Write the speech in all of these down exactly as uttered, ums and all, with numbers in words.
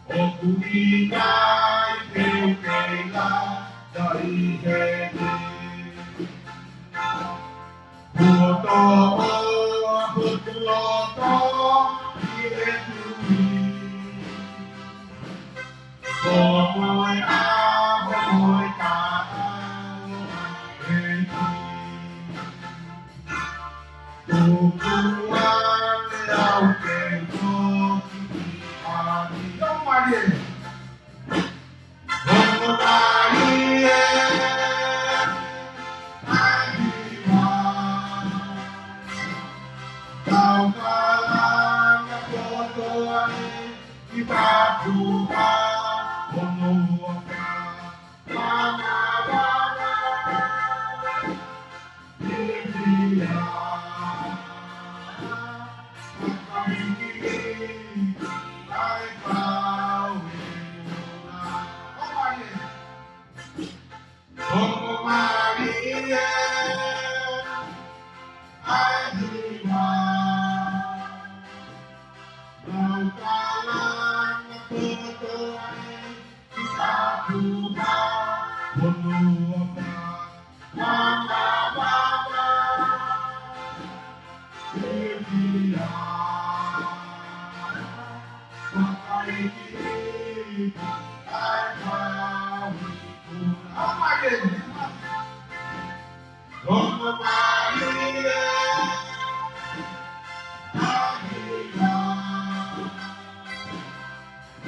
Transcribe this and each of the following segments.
ʻOku ʻikai ke u kei lata ʻi heni. Kuo toʻo hoku loto ʻi he tui. Ko koe ʻa hoku taʻalo ʻEiki. Tuku ange au ke u toki ʻi he ʻaho ni. Loma lie. Loma lie. ʻAi hiva.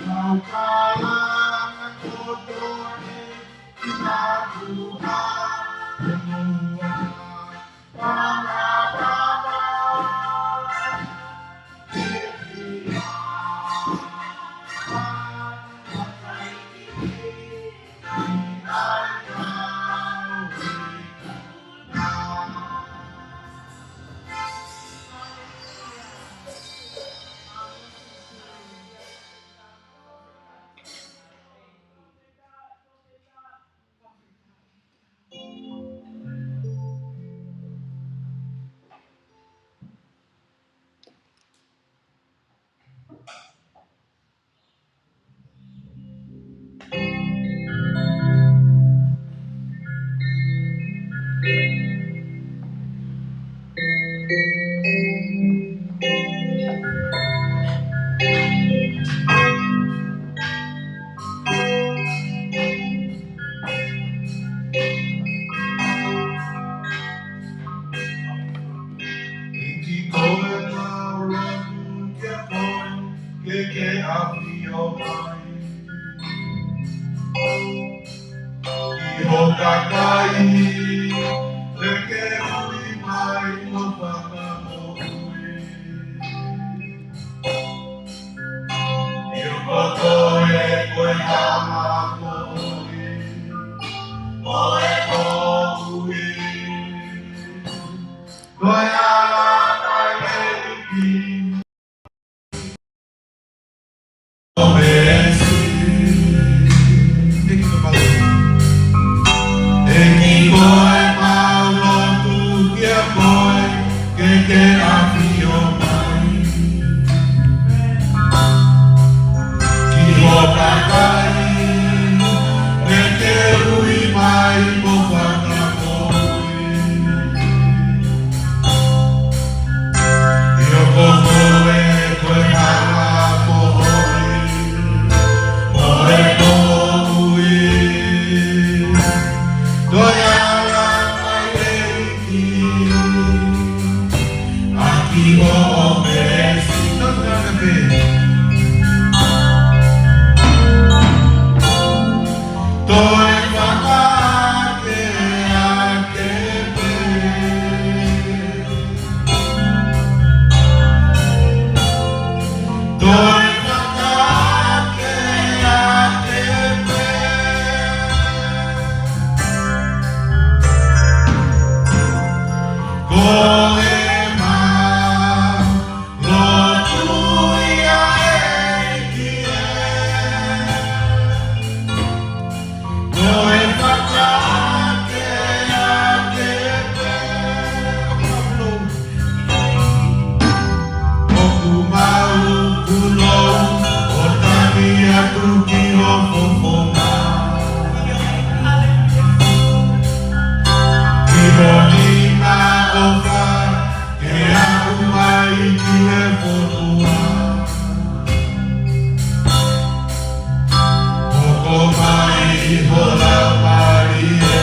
Tau kalanga kotoa ʻi he ʻaho ni. Loma lie. ʻEiki, ko e lau laku kia koe ke ke ʻafio mai. ʻI ho kakai, ke ke ui mai mo fakamoʻui. ʻIo, ko koe ko e hala moʻui, mo e moʻui. Ko e hala ʻa e ʻEiki. Thank you, Father. Toe fakakeake pē. Toe fakakeake pē. Ko ʻema lotu ia ʻEiki ē. Toe fakakeake pē. ʻOku mau punou ʻo tangi atu ki ho fofonga. Ki ho nima ʻofa ke aʻu mai ki he fonua. Hoko mai ho Laumālie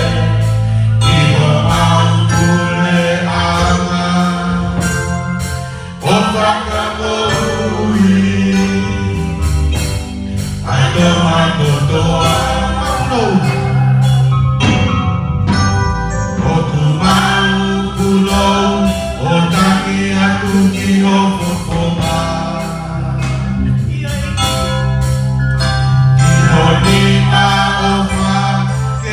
ki homau puleʻanga ʻo fakamoʻui ʻa e tama kotoa. ʻOku mau punou ʻo tangi atu ki ho fofonga. Ki ho nima ʻofa ke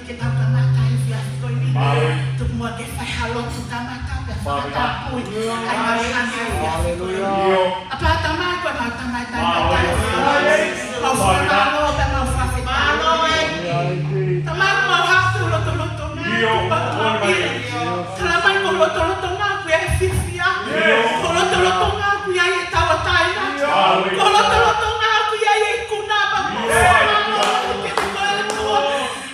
Ke tau kamata he efiafi ko eni. Mālō. Tuku muʻa ke fai ha lotu kamata pea fakatapui ʻa e ngaahi ʻaho he efiafi ko eni. ʻIo. ʻApā Tamai, ko ʻemau Tamai taʻengata. Mālō. Mau fakamālō pea mau fakafetaʻi. Mālō. Tamai, mau haʻu lotolotonga. ʻIo. Mau fakamālō. Tala mai ko e lotolotonga ʻoku ʻi ai e fiefia. ʻIo. Ko e lotolotonga ʻoku ʻi ai e tauʻatāina. Mālō. Ko e lotolotonga ʻoku ʻi ai e ikuna pea mau fakamālō atu kiate koe ʻOtua.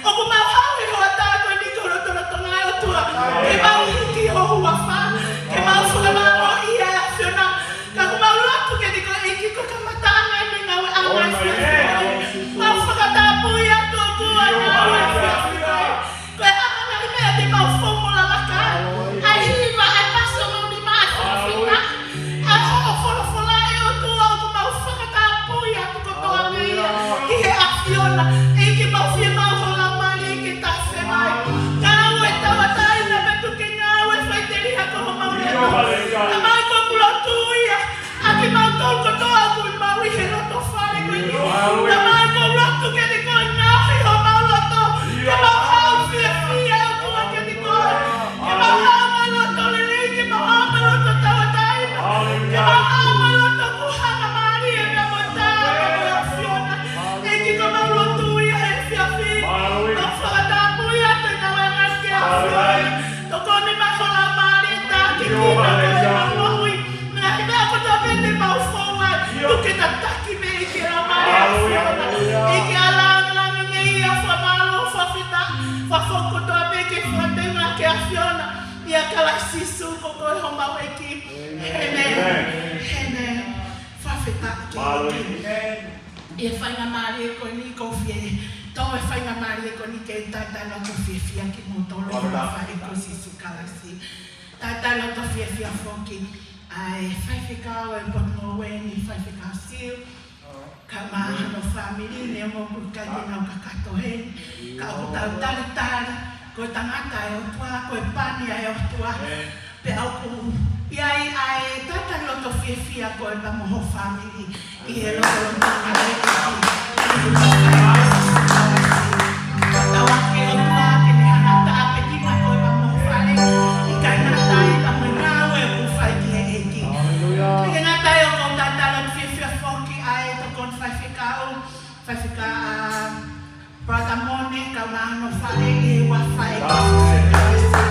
ʻOku mau haʻu he hoʻatā ko eni ki ho lotolotonga ʻOtua. Ke mau iiki ho huafa. Ke mau fakamālōʻia ʻa e ʻAfiona. Ka ʻoku mau lotu kiate koe ʻEiki ko e kamataʻanga ʻo e ngāueʻanga ʻo e efiafi ko eni. Mau fakatapui atu ʻOtua ʻa e ngāue ʻo e efiafi ko eni. Ko e hā ha ngaahi meʻa te mau fou mo lalaka ai. ʻA e hiva, ʻa e pasi ʻo mau nima, ʻa e fakafetaʻi. ʻA e hoʻo folofola ʻe ʻOtua ʻoku mau fakatapui atu kotoa mei ai ki he ʻAfiona. ʻEiki mau fiemaʻu ho Laumālie ke tasi mai. Ngāue tauʻatāina pea tuku ke ngāue faʻiteliha ko homau loto. Tamai ko ʻeku lotu ia ʻa kimautolu kotoa ʻoku mau ʻi he loto fale ko eni. Tamai ko e lotu kiate koe ngaohi homau loto. Ke mau haʻu fiefia ʻOtua kiate koe. Ke mau haʻu mo e loto lelei, ke mau haʻu mo e loto tauʻatāina. Ke mau haʻu mo e loto ʻoku hanga mālie pea mo tā pea mo e ʻAfiona. ʻEiki ko ʻemau lotu ia he efiafi. Mau fakatapui atu ʻa e ngāueʻanga ki he ʻAfiona. Tokoni mai ho Laumālie ke taki kina ko ʻemau moʻui. Ngaahi meʻa kotoa pē te mau fou ai, tuku ke tataki mei he Laumālie ʻo e ʻAfiona. ʻEiki ʻa e langilangi, ngeia, fakamālō, fakafetaʻi, fakafoki kotoa pē ke fakatenga ki he ʻAfiona. ʻIa Kalaisi Sīsū ko koe homau ʻEiki. ʻĒmeni. ʻĒmeni. Fakafetaʻi ki he ʻEiki. ʻI he faingamālie ko eni ʻoku ou fie tō e faingamālie ko eni ke tatalo atu fiefia kimoutolu ʻi he huafa ʻo e ʻEiki ko Sīsū Kalaisi. Tatalo atu fiefia foki ʻa e faifekau ʻo e potungāue ni, Faifekau Siu, kae ʻumaʻā hono fāmili, neongo ʻoku ʻikai ke nau kakato heni, ka ʻoku tau talitali ko e tangata ʻa e ʻOtua, ko e pani ʻa e ʻOtua. Pea ʻoku ʻi ai ʻa e tatalo atu fiefia ko e pea mo ho fāmili ʻi he lotolotonga ʻo e ʻEiki. Ka tau ake ʻOtua ke ne hanga ʻo tāpuekina koe pea mo ho fale, ʻikai ngata ai pea mo e ngāue ʻoku fai ki he ʻEiki. ʻIkai ngata ai, ʻoku ou tatalo atu fiefia foki ʻa e tokoni faifekau, faifekau, ʻa Brother Mone, kae ʻumaʻā hono fale ʻi he huafa ʻo e ʻEiki ko Sīsū Kalaisi.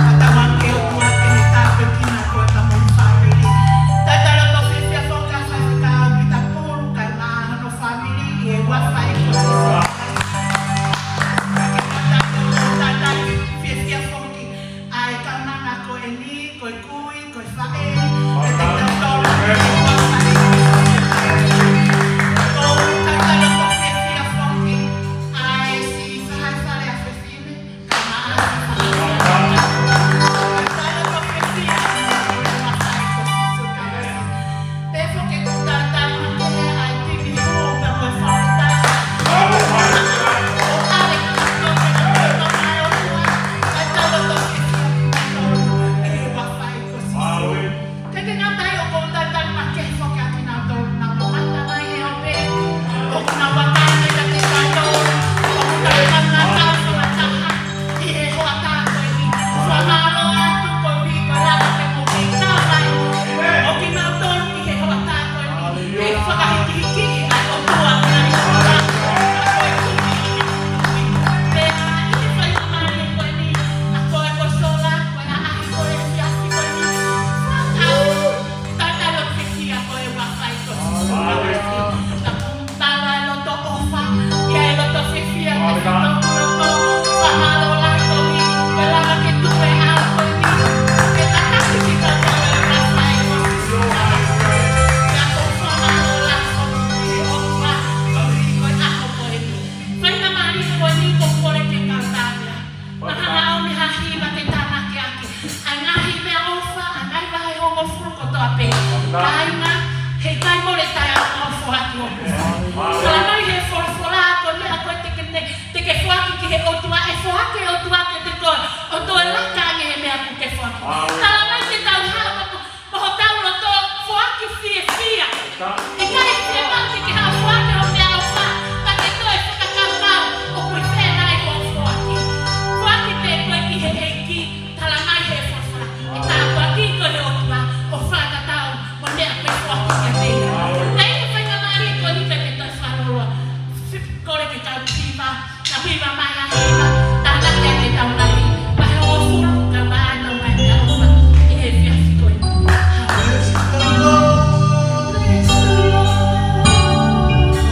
Ka tau ake ʻOtua ke ne tāpuekina koe pea mo ho fāmili. Tatalo atu fiefia foki ʻa e faifekau Pita Pulu, kae ʻumaʻā hono fāmili ʻi he huafa ʻo e ʻEiki ko Sīsū Kalaisi. Tatalo atu fiefia foki ʻa e kaunanga ko eni, ko e kui, ko e faʻē, ʻa e tatalo atu fiefia foki. ʻOku ou tatalo atu fiefia foki ʻa e siʻi faʻē fale ʻa e fefine, kae ʻumaʻā Hiva mai ʻa hiva, tānaki ʻa e taulai, vahe hongofulu, ka ʻatā mai ʻa e ʻofa, ʻi he efiafi ko eni. Bless the Lord. Bless the Lord.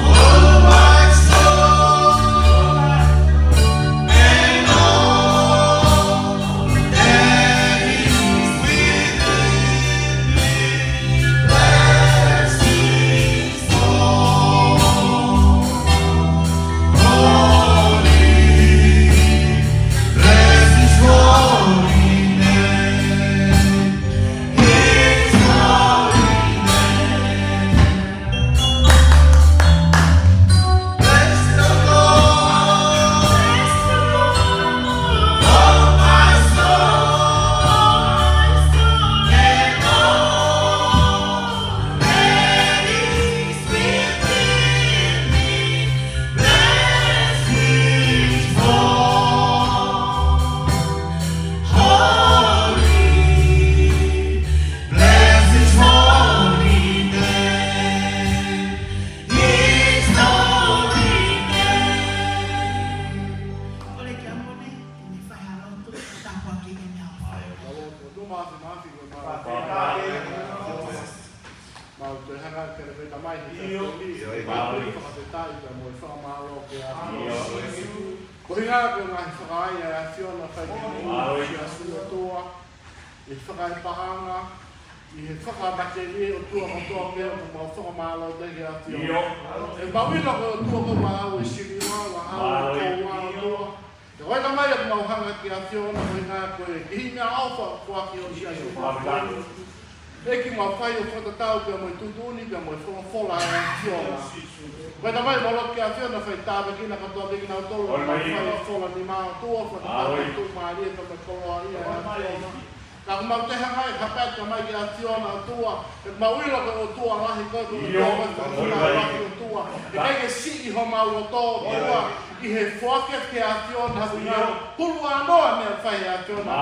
Oh, my soul, and all that is within me, bless his holy name. Bless his holy name. His holy name. Bless the Lord. Bless the Lord. Oh, my soul. And all that is within me, bless his holy, bless his holy name, his holy name. Kole ki he ʻaho ni, ke ne fai ha lotu, tāpuaki ʻi he meʻa. Mau toe hanga ʻo kelekele mai he ʻIo. Mau toe fakafetaʻi pea mo e fakamālō kia ʻAfiona. Ko e ʻuhinga ko e ngaahi fakaʻaiʻai ʻa ʻAfiona fai ki he ʻAfiona ʻOtua, ʻi he fakapaʻanga, ʻi he fakamatelié, ʻOtua kotoa pē ʻoku mau fakamālō ki he ʻAfiona. ʻIo. ʻOku mau ʻilo ko e ʻOtua ko e ʻOtua ʻoku sili, ʻOtua ʻoku koula, ʻOtua. Pea ko e ʻuhinga ia ʻoku mau hanga ki he ʻAfiona, ko e ʻuhinga ko e kiʻi meʻaʻofa kuo ʻosi ʻa Sīsū. ʻEiki, mau fai ʻo fakatatau pea mo e tuʻutuʻuni pea mo e folofola ʻa e ʻAfiona. Ko e ʻuhinga ia ʻoku mau lotu ki he ʻAfiona, fai tāpuekina kātoa pē kinautolu ʻoku mau fai ʻa e folofola ni, ʻOtua, fakatatau pea mo e tuʻumālie pea mo e koloa ia ʻa e ʻAfiona. Ka ʻoku mau toe hanga ʻo hapai atu mai ki he ʻAfiona ʻOtua, he ʻoku mau ʻilo ko e ʻOtua lahi koe, ko e ʻOtua lahi ʻOtua. ʻIkai ke siʻi homau loto ʻOtua, ʻi he foaki ki he ʻAfiona ha ʻuhinga, hulu ʻa e meʻa ʻoku fai ʻe he ʻAfiona.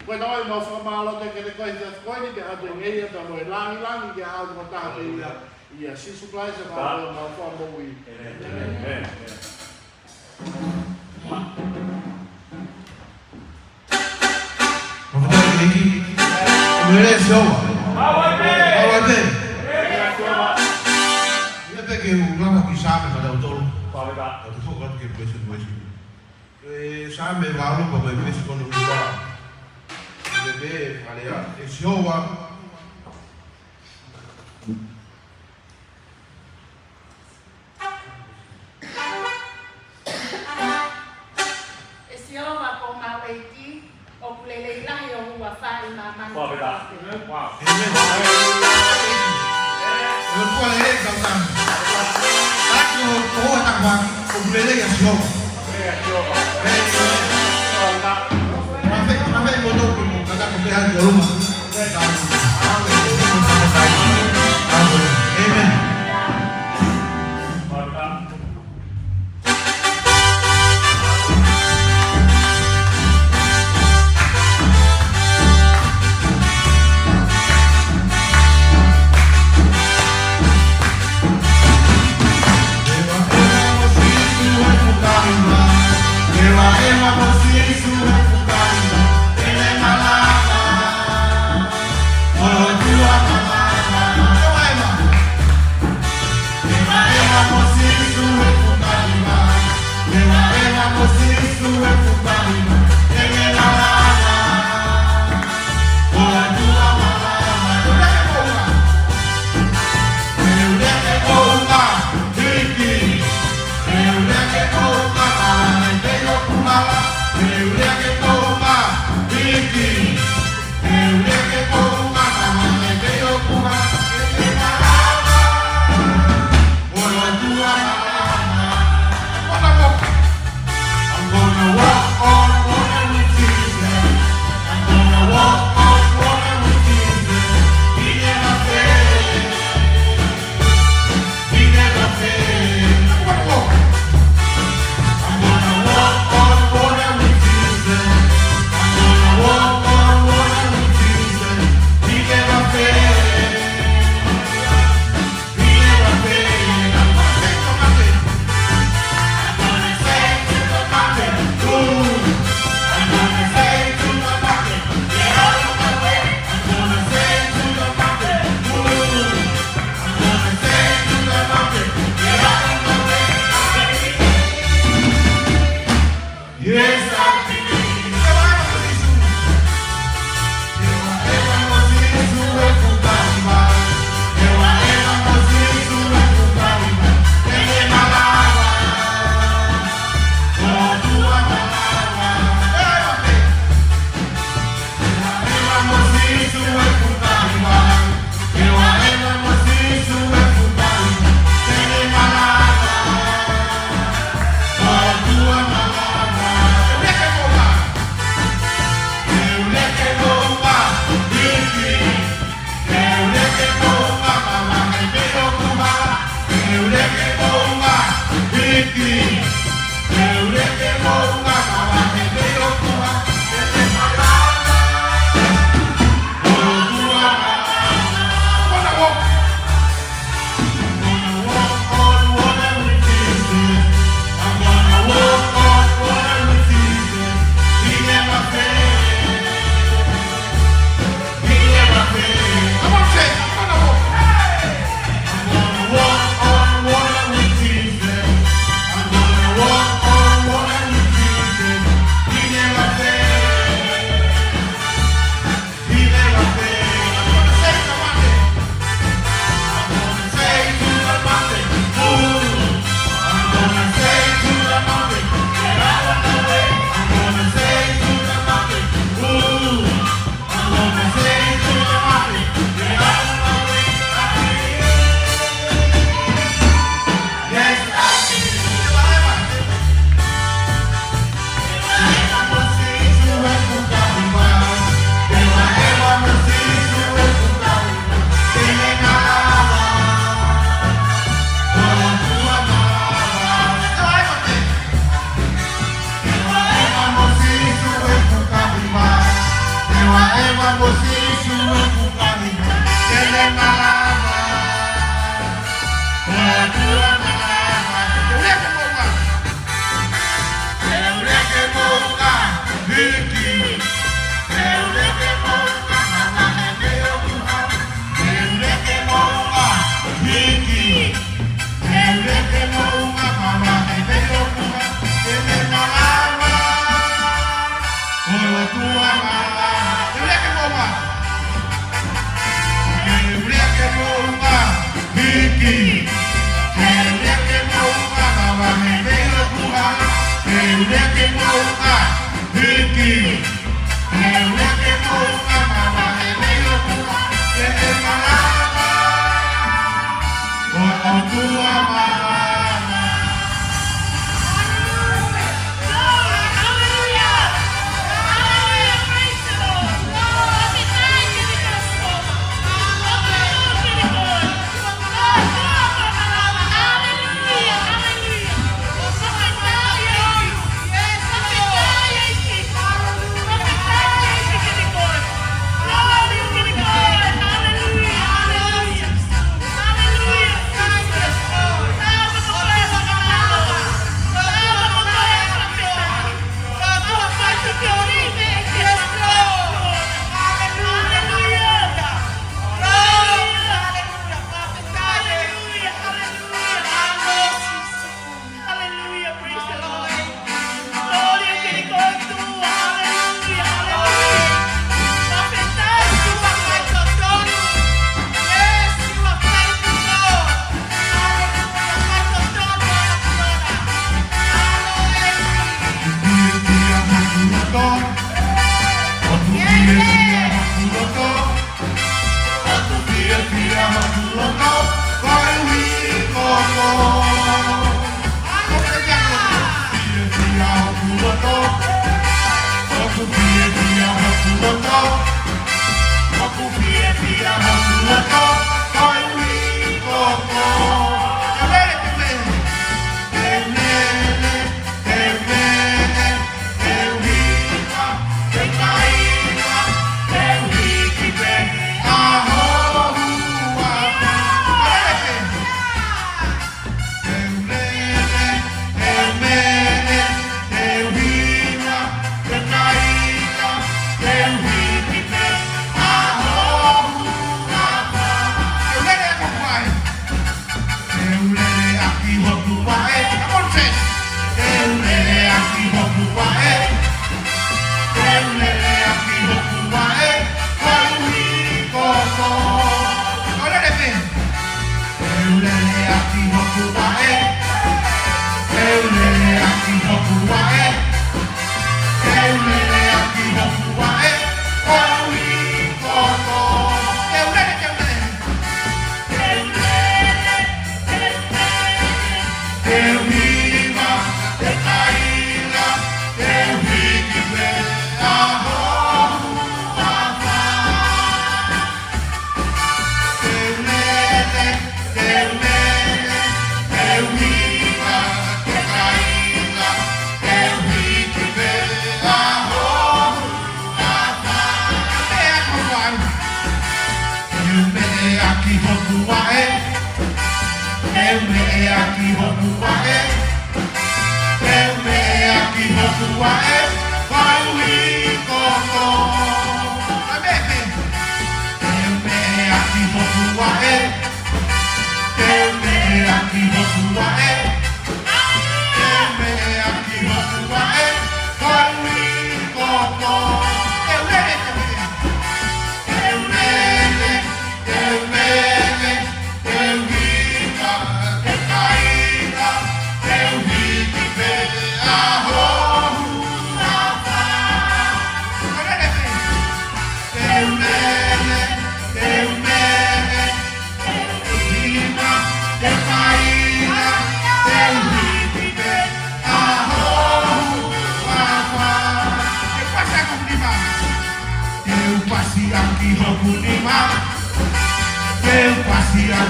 Ko e ʻuhinga ia ʻoku mau fakamālō atu kiate koe he efiafi ko eni, pea ʻoatu e ngeia pea mo e lāngilangi ki he ʻOtua kotoa pē ia. ʻIa Sīsū Kalaisi ko homau Fakamoʻui. ʻĒmeni. Fakafetaʻi ki he ʻEiki. ʻOku lelei ʻa Sihova. Maʻu ai pē. ʻIa pē ke u lava ki he Saame maʻatautolu. Fakafetaʻi. Atu foki atu ki he veesi ʻuluaki. ʻE Saame valu pea mo e veesi ko hono ua. ʻE pehē ʻe Sihova. ʻE Sihova ko homau ʻEiki, ʻoku lelei lahi ho huafa ʻi māmani. Fakafetaʻi. ʻĒmeni. ʻOku lelei ka tau. ʻOku lelei ʻa Sihova. ʻĒmeni. Fakafetaʻi, fakafetaʻi mo tō, ka tau pehē ki ʻolunga. ʻĒmeni.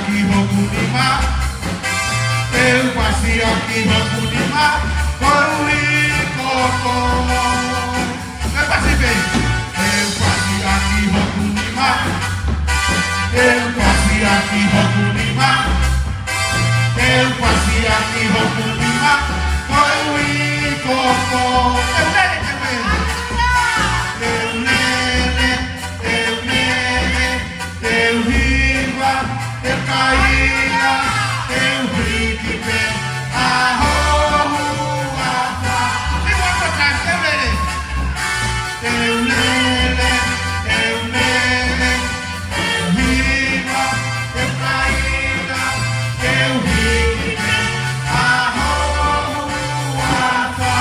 ki hoku nima. Te u pasi ʻaki hoku nima, koeʻuhi ko koe. Te u pasi pē. Te u pasi ʻaki hoku nima. Te u pasi ʻaki hoku nima. Te u pasi ʻaki hoku nima, koeʻuhi ko koe. Te u lele, te u lele. Te u lele, te u lele. Te u hiva, te u kaila, te u hiki pē ʻa ho huafa. Te u ako taha, te u lele. Te u lele, te u lele, te u hiva, te u kaila, te u hiki pē ʻa ho huafa.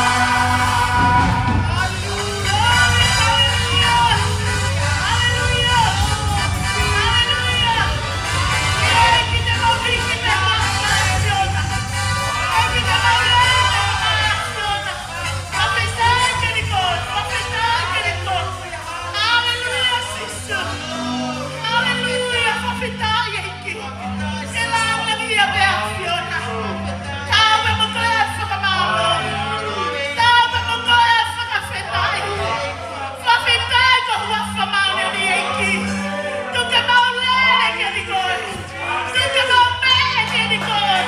Hallelujah, sister. Hallelujah, fakafetaʻi ʻEiki. Ke lāngilangiʻia pē ʻa e ʻAfiona. Tau pē mo koe ʻa e fakamālō. Tau pē mo koe ʻa e fakafetaʻi. Fakafetaʻi ko e huafa māʻoniʻoni ʻEiki. Tuku ke mau lele kiate koe. Tuku ke mau meʻe kiate koe.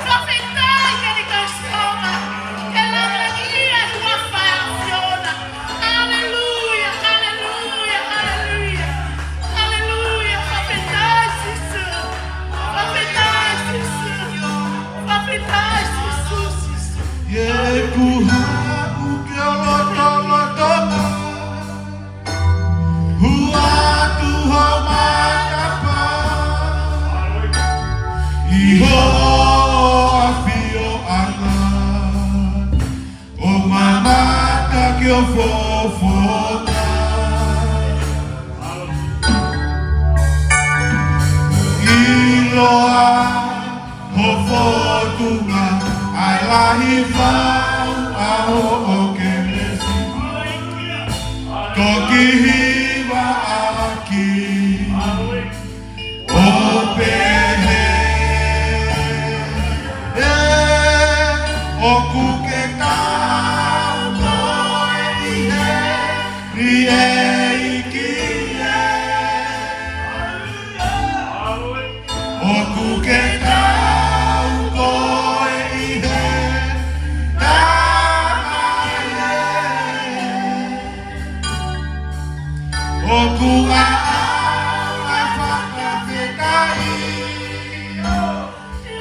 Fakafetaʻi kiate koe Sihova. Ke lāngilangiʻia ʻa e huafa ʻo e ʻAfiona. Haleluia, haleluia, haleluia. Haleluia, fakafetaʻi Sīsū. Fakafetaʻi Sīsū. Fakafetaʻi Sīsū, Sīsū. ʻI heʻeku haʻu ki ho lotolotonga, hū atu ho matapā ʻi ho ʻafioʻanga. ʻO mamata ki ho fofonga. ʻIloa ho fōtunga, ʻa e lahi fau ʻa hoʻo kelesi. Toki hiva ʻaki ʻo pehē, ʻoku ke tau koe ʻi heni, ʻEiki ē. ʻOku ke tau koe ʻi heni, Tamai ē. ʻOku ʻaʻau ʻa e fakafetaʻi,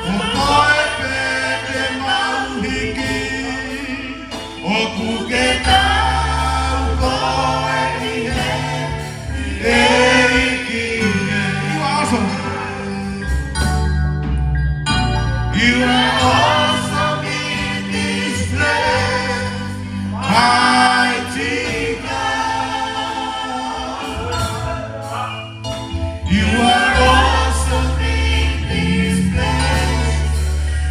ʻo koe pē te mau hiki. ʻOku ke tau koe ʻi heni, ʻEiki ē. You are awesome. You are awesome in this place, mighty God. You are awesome in this place,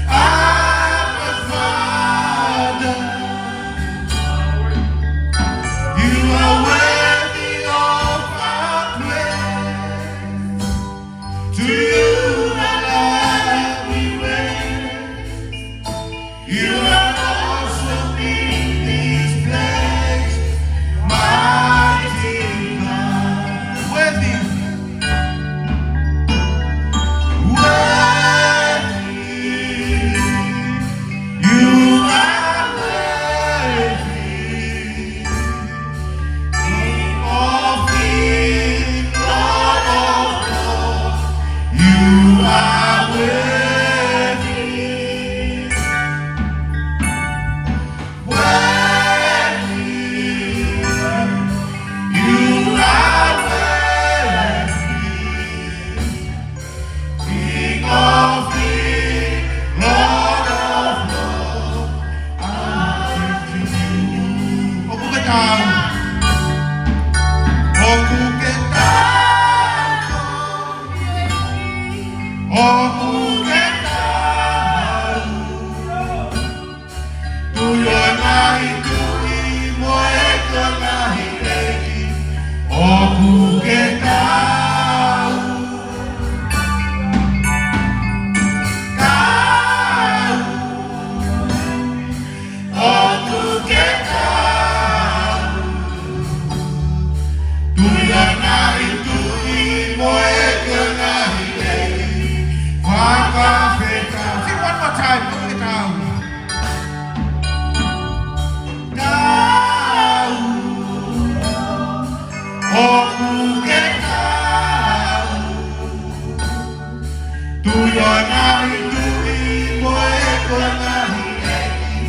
Abba Father. You are worthy of our praise. To you our life we raise. You are awesome in this place, mighty God. Worthy. Worthy. You are worthy. King of kings, Lord of lords, you are worthy. Worthy, you are worthy. King of kings, Lord of lords, I worship you. ʻOku ke tau. ʻOku ke tau. ʻOku ke tau. Tuʻi ʻo e ngaahi tuʻi mo e ʻEiki ʻo e ngaahi ʻeiki, ʻoku ke tau. Tui ʻo e ngaahi tuʻi mo e ʻEiki ʻo e ngaahi ʻeiki, fakafetaʻi. Sing one more time, ʻoku ke taau. Taau, ʻoku ke taau. Tui ʻo e ngaahi tuʻi mo e ʻEiki ʻo e ngaahi ʻeiki,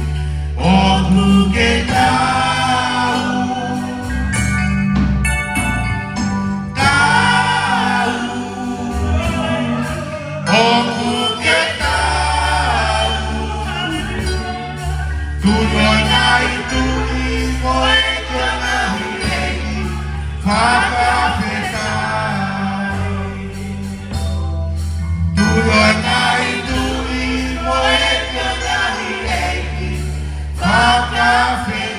ʻoku ke taau. Taau, ʻoku ke taau. Tui ʻo e ngaahi tuʻi mo e ʻEiki ʻo e ngaahi ʻeiki, fakafetaʻi. Tui ʻo e ngaahi tuʻi mo e ʻEiki ʻo e ngaahi ʻeiki, fakafetaʻi.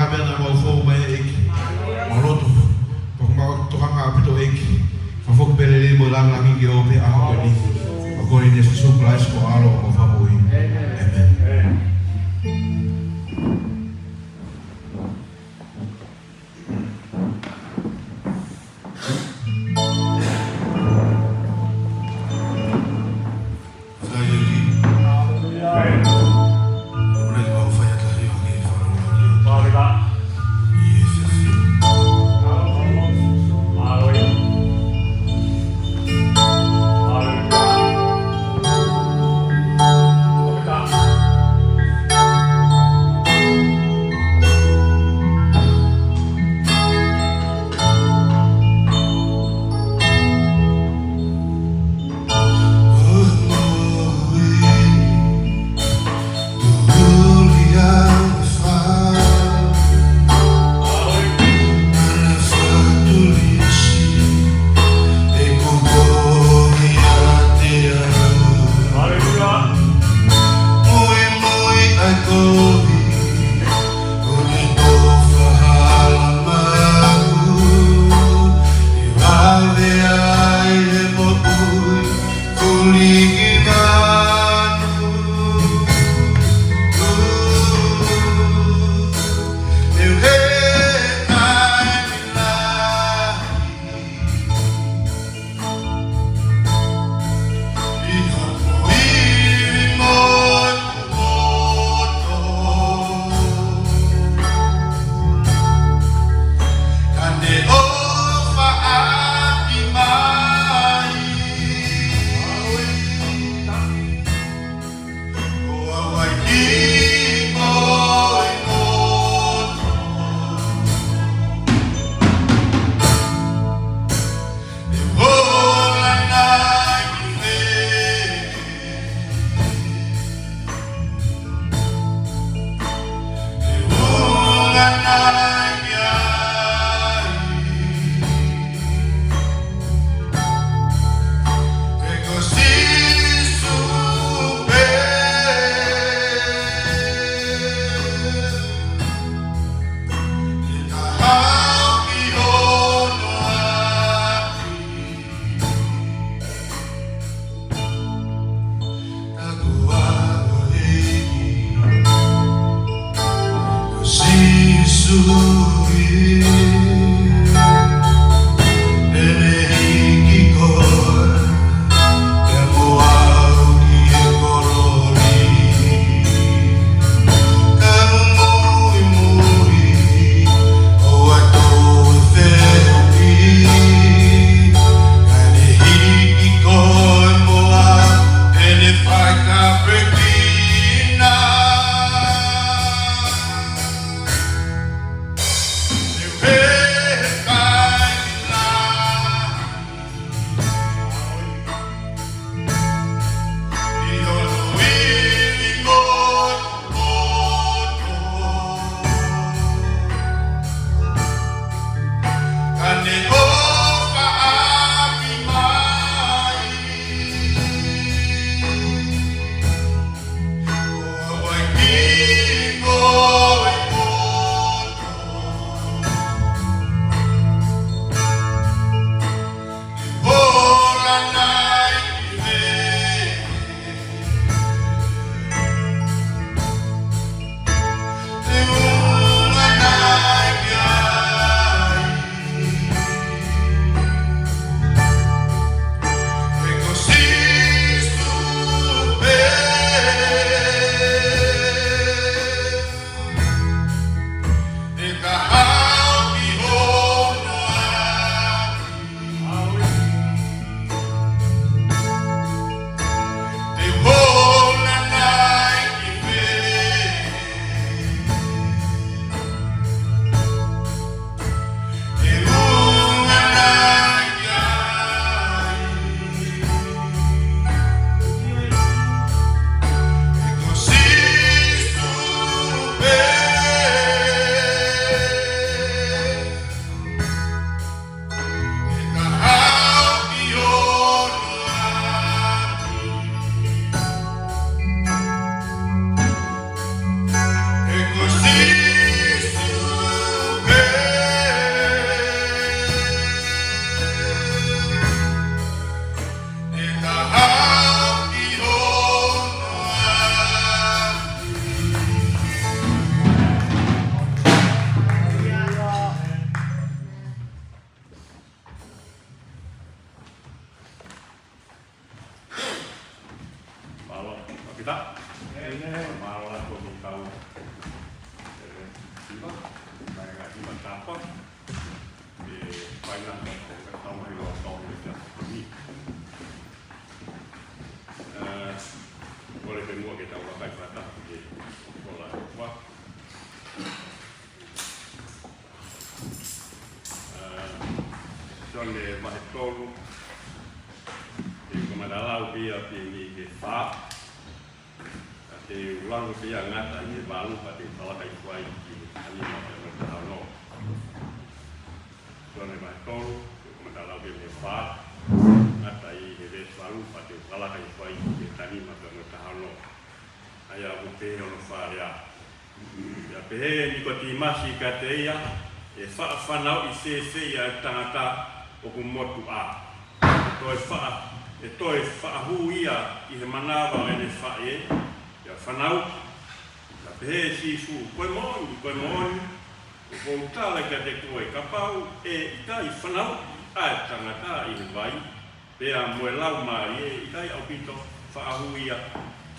Ka meʻa naʻa mau fou mai ʻEiki. Mau lotu. Pea ko ʻemau tokanga ʻaupito ʻEiki. Ka foki pē lelei mo e langilangi ke ʻomi pē ʻa hoʻo ni. Ko e ʻuhinga ʻia Sīsū Kalaisi ko ho ʻAlo mo e Fakamoʻui. ʻĒmeni. tolu. Te u kamata lau pē ia pea mei he fā. Ka te u lau pē ia ngata ʻi he valu pea te u kalaka hifo ai ki he taha nima pea mo e taha ono. Sione vahe tolu, te u kamata lau pē mei he fā. Ngata ʻi he veesi valu pea te u kalaka hifo ai ki he taha nima pea mo e taha ono. ʻA ia ʻoku pehē hono fakalea. Pea pehē ʻe Nikotīmasi kiate ia, ʻE faʻa fanauʻi fēfē ʻa e tangata ʻoku motuʻa? ʻE toe faʻa, ʻe toe faʻa hū ia ʻi he manava ʻo ʻene faʻē, pea fanauʻi? Pea pehē ʻe Sīsū, Ko e moʻoni, ko e moʻoni, ʻoku ou tala kiate koe, kapau ʻe ʻikai fanauʻi ʻa e tangata ʻi he vai, pea mo e laumālie, ʻe ʻikai ʻaupito faʻa hū ia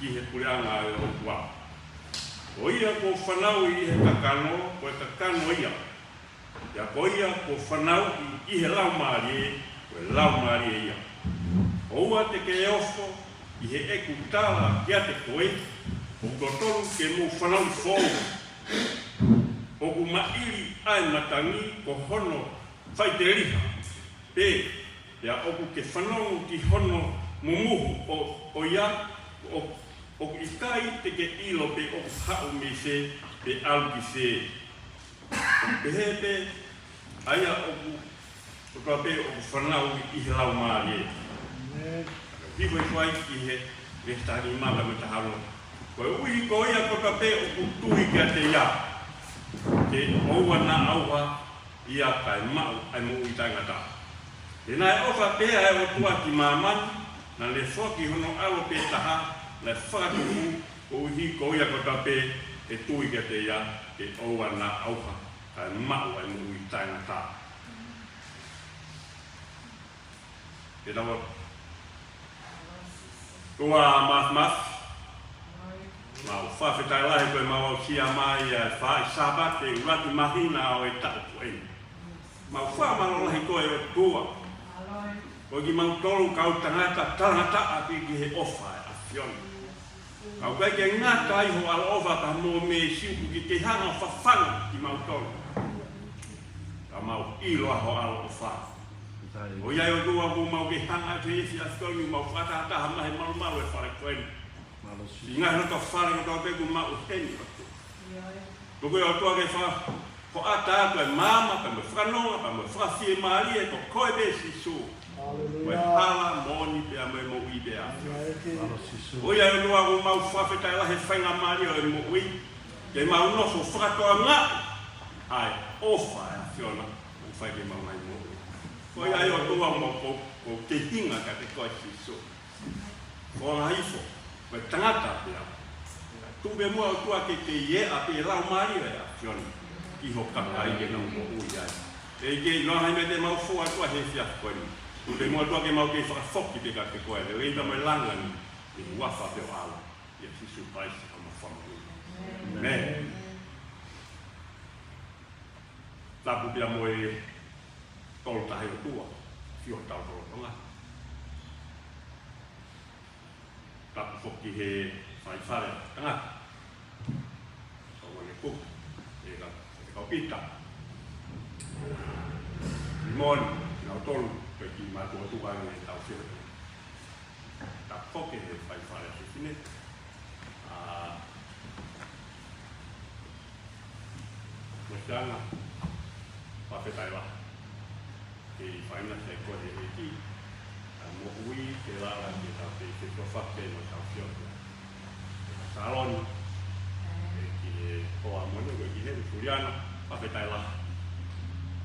ki he puleʻanga ʻo e ʻOtua. Ko ia kuo fanauʻi ʻi he kakano, ko e kakano ia. Pea ko ia kuo fanauʻi ʻi he laumālie, ko e laumālie ia. ʻOua te ke ofo ʻi heʻeku tala kiate koe, ʻoku totonu ke mou fanauʻi foʻou. ʻOku maʻili ʻa e matangi ko hono faʻiteliha, pea, pea ʻoku ke fanongo ki hono mumuhu ʻo, ʻo ia, ʻo, ʻoku ʻikai te ke ʻilo pe ʻoku haʻu mei fē, pe ʻalu ki fē. Pehē pē ʻa ia ʻoku, kotoa pē ʻoku fanauʻi ʻi he laumālie. ʻĒmeni. Hifo hifo ai ki he veesi taha nima pea mo e taha ono. Koeʻuhi ko ia kotoa pē ʻoku tui kiate ia, ke ʻoua naʻa ʻauha ia kae maʻu ʻa e moʻui taʻengata. He naʻe ʻofa pehē ʻa e ʻOtua ki māmani, naʻa ne foaki hono ʻAlo pē taha, naʻe fakatupu, koeʻuhi ko ia kotoa pē ʻe tui kiate ia, ke ʻoua naʻa ʻauha kae maʻu ʻa e moʻui taʻengata. Ke tau ō. ʻOtua Māfimafi, mau fakafetaʻi lahi ko e mau aʻusia mai ʻa e faʻahi Sāpate ʻuluaki māhina ʻo e taʻu ko eni. Mau fakamālō lahi koe ʻOtua. Ko kimautolu kau tangata talangataʻa pē ki he ʻofa ʻa e ʻAfiona. Ka ʻoku ʻikai ke ngata ai ho ʻaloʻofa ka mo e meesi ʻoku ke kei hanga ʻo fafanga kimautolu. Ka mau ʻilo ʻa ho ʻaloʻofa. ʻOku ʻi ai ʻOtua ʻoku mau kei hanga ʻo efiafi ko eni mau fakatahataha mai he malumalu ʻo e fale ko eni. Mālō Sīsū. ʻI he ngaahi loto fale kotoa pē ʻoku mau ʻi heni ʻOtua. Tuku ʻe ʻOtua ke fakahoʻata atu ʻa e maama, pea mo e fakanonga, pea mo e fakafiemālie, ko koe pē Sīsū. Haleluia. Ko e hala, moʻoni pea mo e moʻui pē ʻa e ʻAfiona. Mālō Sīsū. ʻOku ʻi ai ʻOtua ʻoku mau fakafetaʻi lahi he faingamālie ʻo e moʻui, ke mau nofo fakatokangaʻi ʻa e ʻofa ʻa e ʻAfiona ʻoku fai ki heʻemau ngaahi moʻui. ʻOku ʻi ai ʻOtua ʻoku mau ko, ko kehinga kiate koe Sīsū. Ko e ngaahi ifo, ko e tangata pē au. Tuku pē muʻa ʻOtua ke kei ʻi ai pē e laumālie ʻo e ʻAfiona ki ho kakai ke nau moʻui ai. ʻEiki, ʻi he ngaahi meʻa te mau fou atu ai he efiafi ko eni. Tuku pē muʻa ʻOtua ke mau kei fakafoki pē kiate koe, lelei pea mo e lāngilangi, ʻi he huafa pē ho ʻAlo, ʻia Sīsū Kalaisi ko homau Fakamoʻui. ʻĒmeni. Tapu pea mo e Tolu Tahaʻi ʻOtua, ʻAfio ʻo hotau lotolotonga. Tapu foki he faifale tangata, Sōmone Kuki, ʻe ka, ʻe kau Pita. Simone, kinautolu, pea ki mātuʻa tuku ange ʻetau fio. Tapu foki he faifale fefine. ʻA, Mosiana, fakafetaʻi lahi. Ke faina sai ko e ʻEiki, ʻa e moʻui ke lava ke tau pehē ke tau fakafetaʻi mo tau fio. Saloni, ʻe ki he hoa moʻoni, ko e ki he Suliana, fakafetaʻi lahi.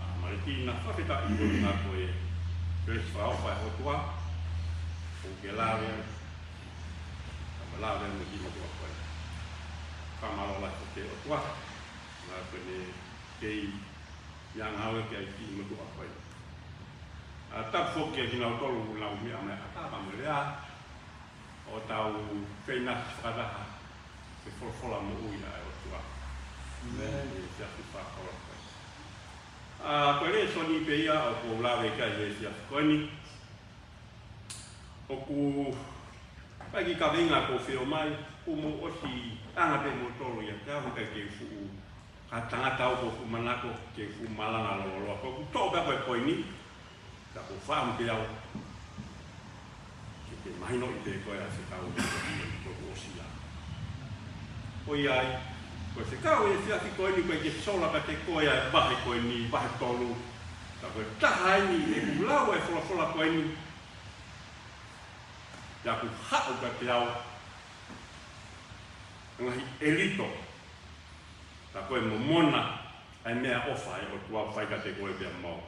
ʻA Malitina, fakafetaʻi ko e ngā ko e pēsi fakaʻofa ʻa e ʻOtua, ʻoku ke lave, ka lave mo ki motuʻa ko ē. Fakamālō lahi ko e ʻOtua, ngā ko ʻene kei ʻi ai ngāue ki ai ki motuʻa ko ē. ʻA, tapu foki kiate kinautolu ʻoku nau meʻa mai ʻatā pea mo e lea, ʻo tau feinasi fakataha he folofola moʻui ʻa e ʻOtua. ʻĒmeni. ʻI he efiafi fakakoloa ko ē. ʻA, ko e lēsoni pē ia ʻoku ou lave ki ai he efiafi ko eni. ʻOku ʻi ai e kiʻi kaveinga ʻoku ou fio mai, kuo mou ʻosi ʻanga pē moutolu ʻiate au, heʻikai ke u fuʻu, ka tangata au ʻoku ou fuʻu manako ke u fuʻu malanga lōloa. Ko ʻeku toʻo pē ko e poini, Ka ko e fakaʻamu pē au ke ke mahinoʻi pē ko e fekau ko e ʻosi ia. Ko ia ai, ko e fekau ʻi he efiafi ko eni ko e ke sola kiate koe ʻa e vahe ko eni, vahe tolu. Ka ko e taha eni ʻeku lau e folofola ko eni, ʻa ia ʻoku haʻu kiate au, ngaahi ʻelito, ka ko e momona ʻa e meʻaʻofa ʻa e ʻOtua ʻoku fai kiate koe pea mo au.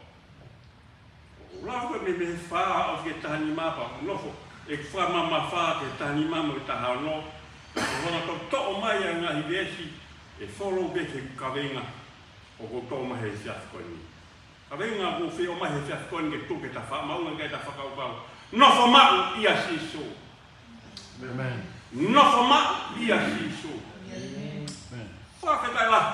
ʻOku lau ko e meimei fā ʻo ki he taha nima pea ʻoku nofo ʻeku fakamamafa ki he taha nima mo e taha ono. ʻOku hanga ʻo toʻo mai ʻa e ngaahi veesi ʻe folo pē ki he kaveinga ʻoku ou toʻo mai he efiafi ko eni. Kaveinga ʻoku ou fie ʻomai he efiafi ko eni ke tuku ke ta faʻa maʻu ange ke ta fakakaukau. Nofo maʻu ʻia Sīsū. ʻĒmeni. Nofo maʻu ʻia Sīsū. ʻĒmeni. Fakafetaʻi lahi.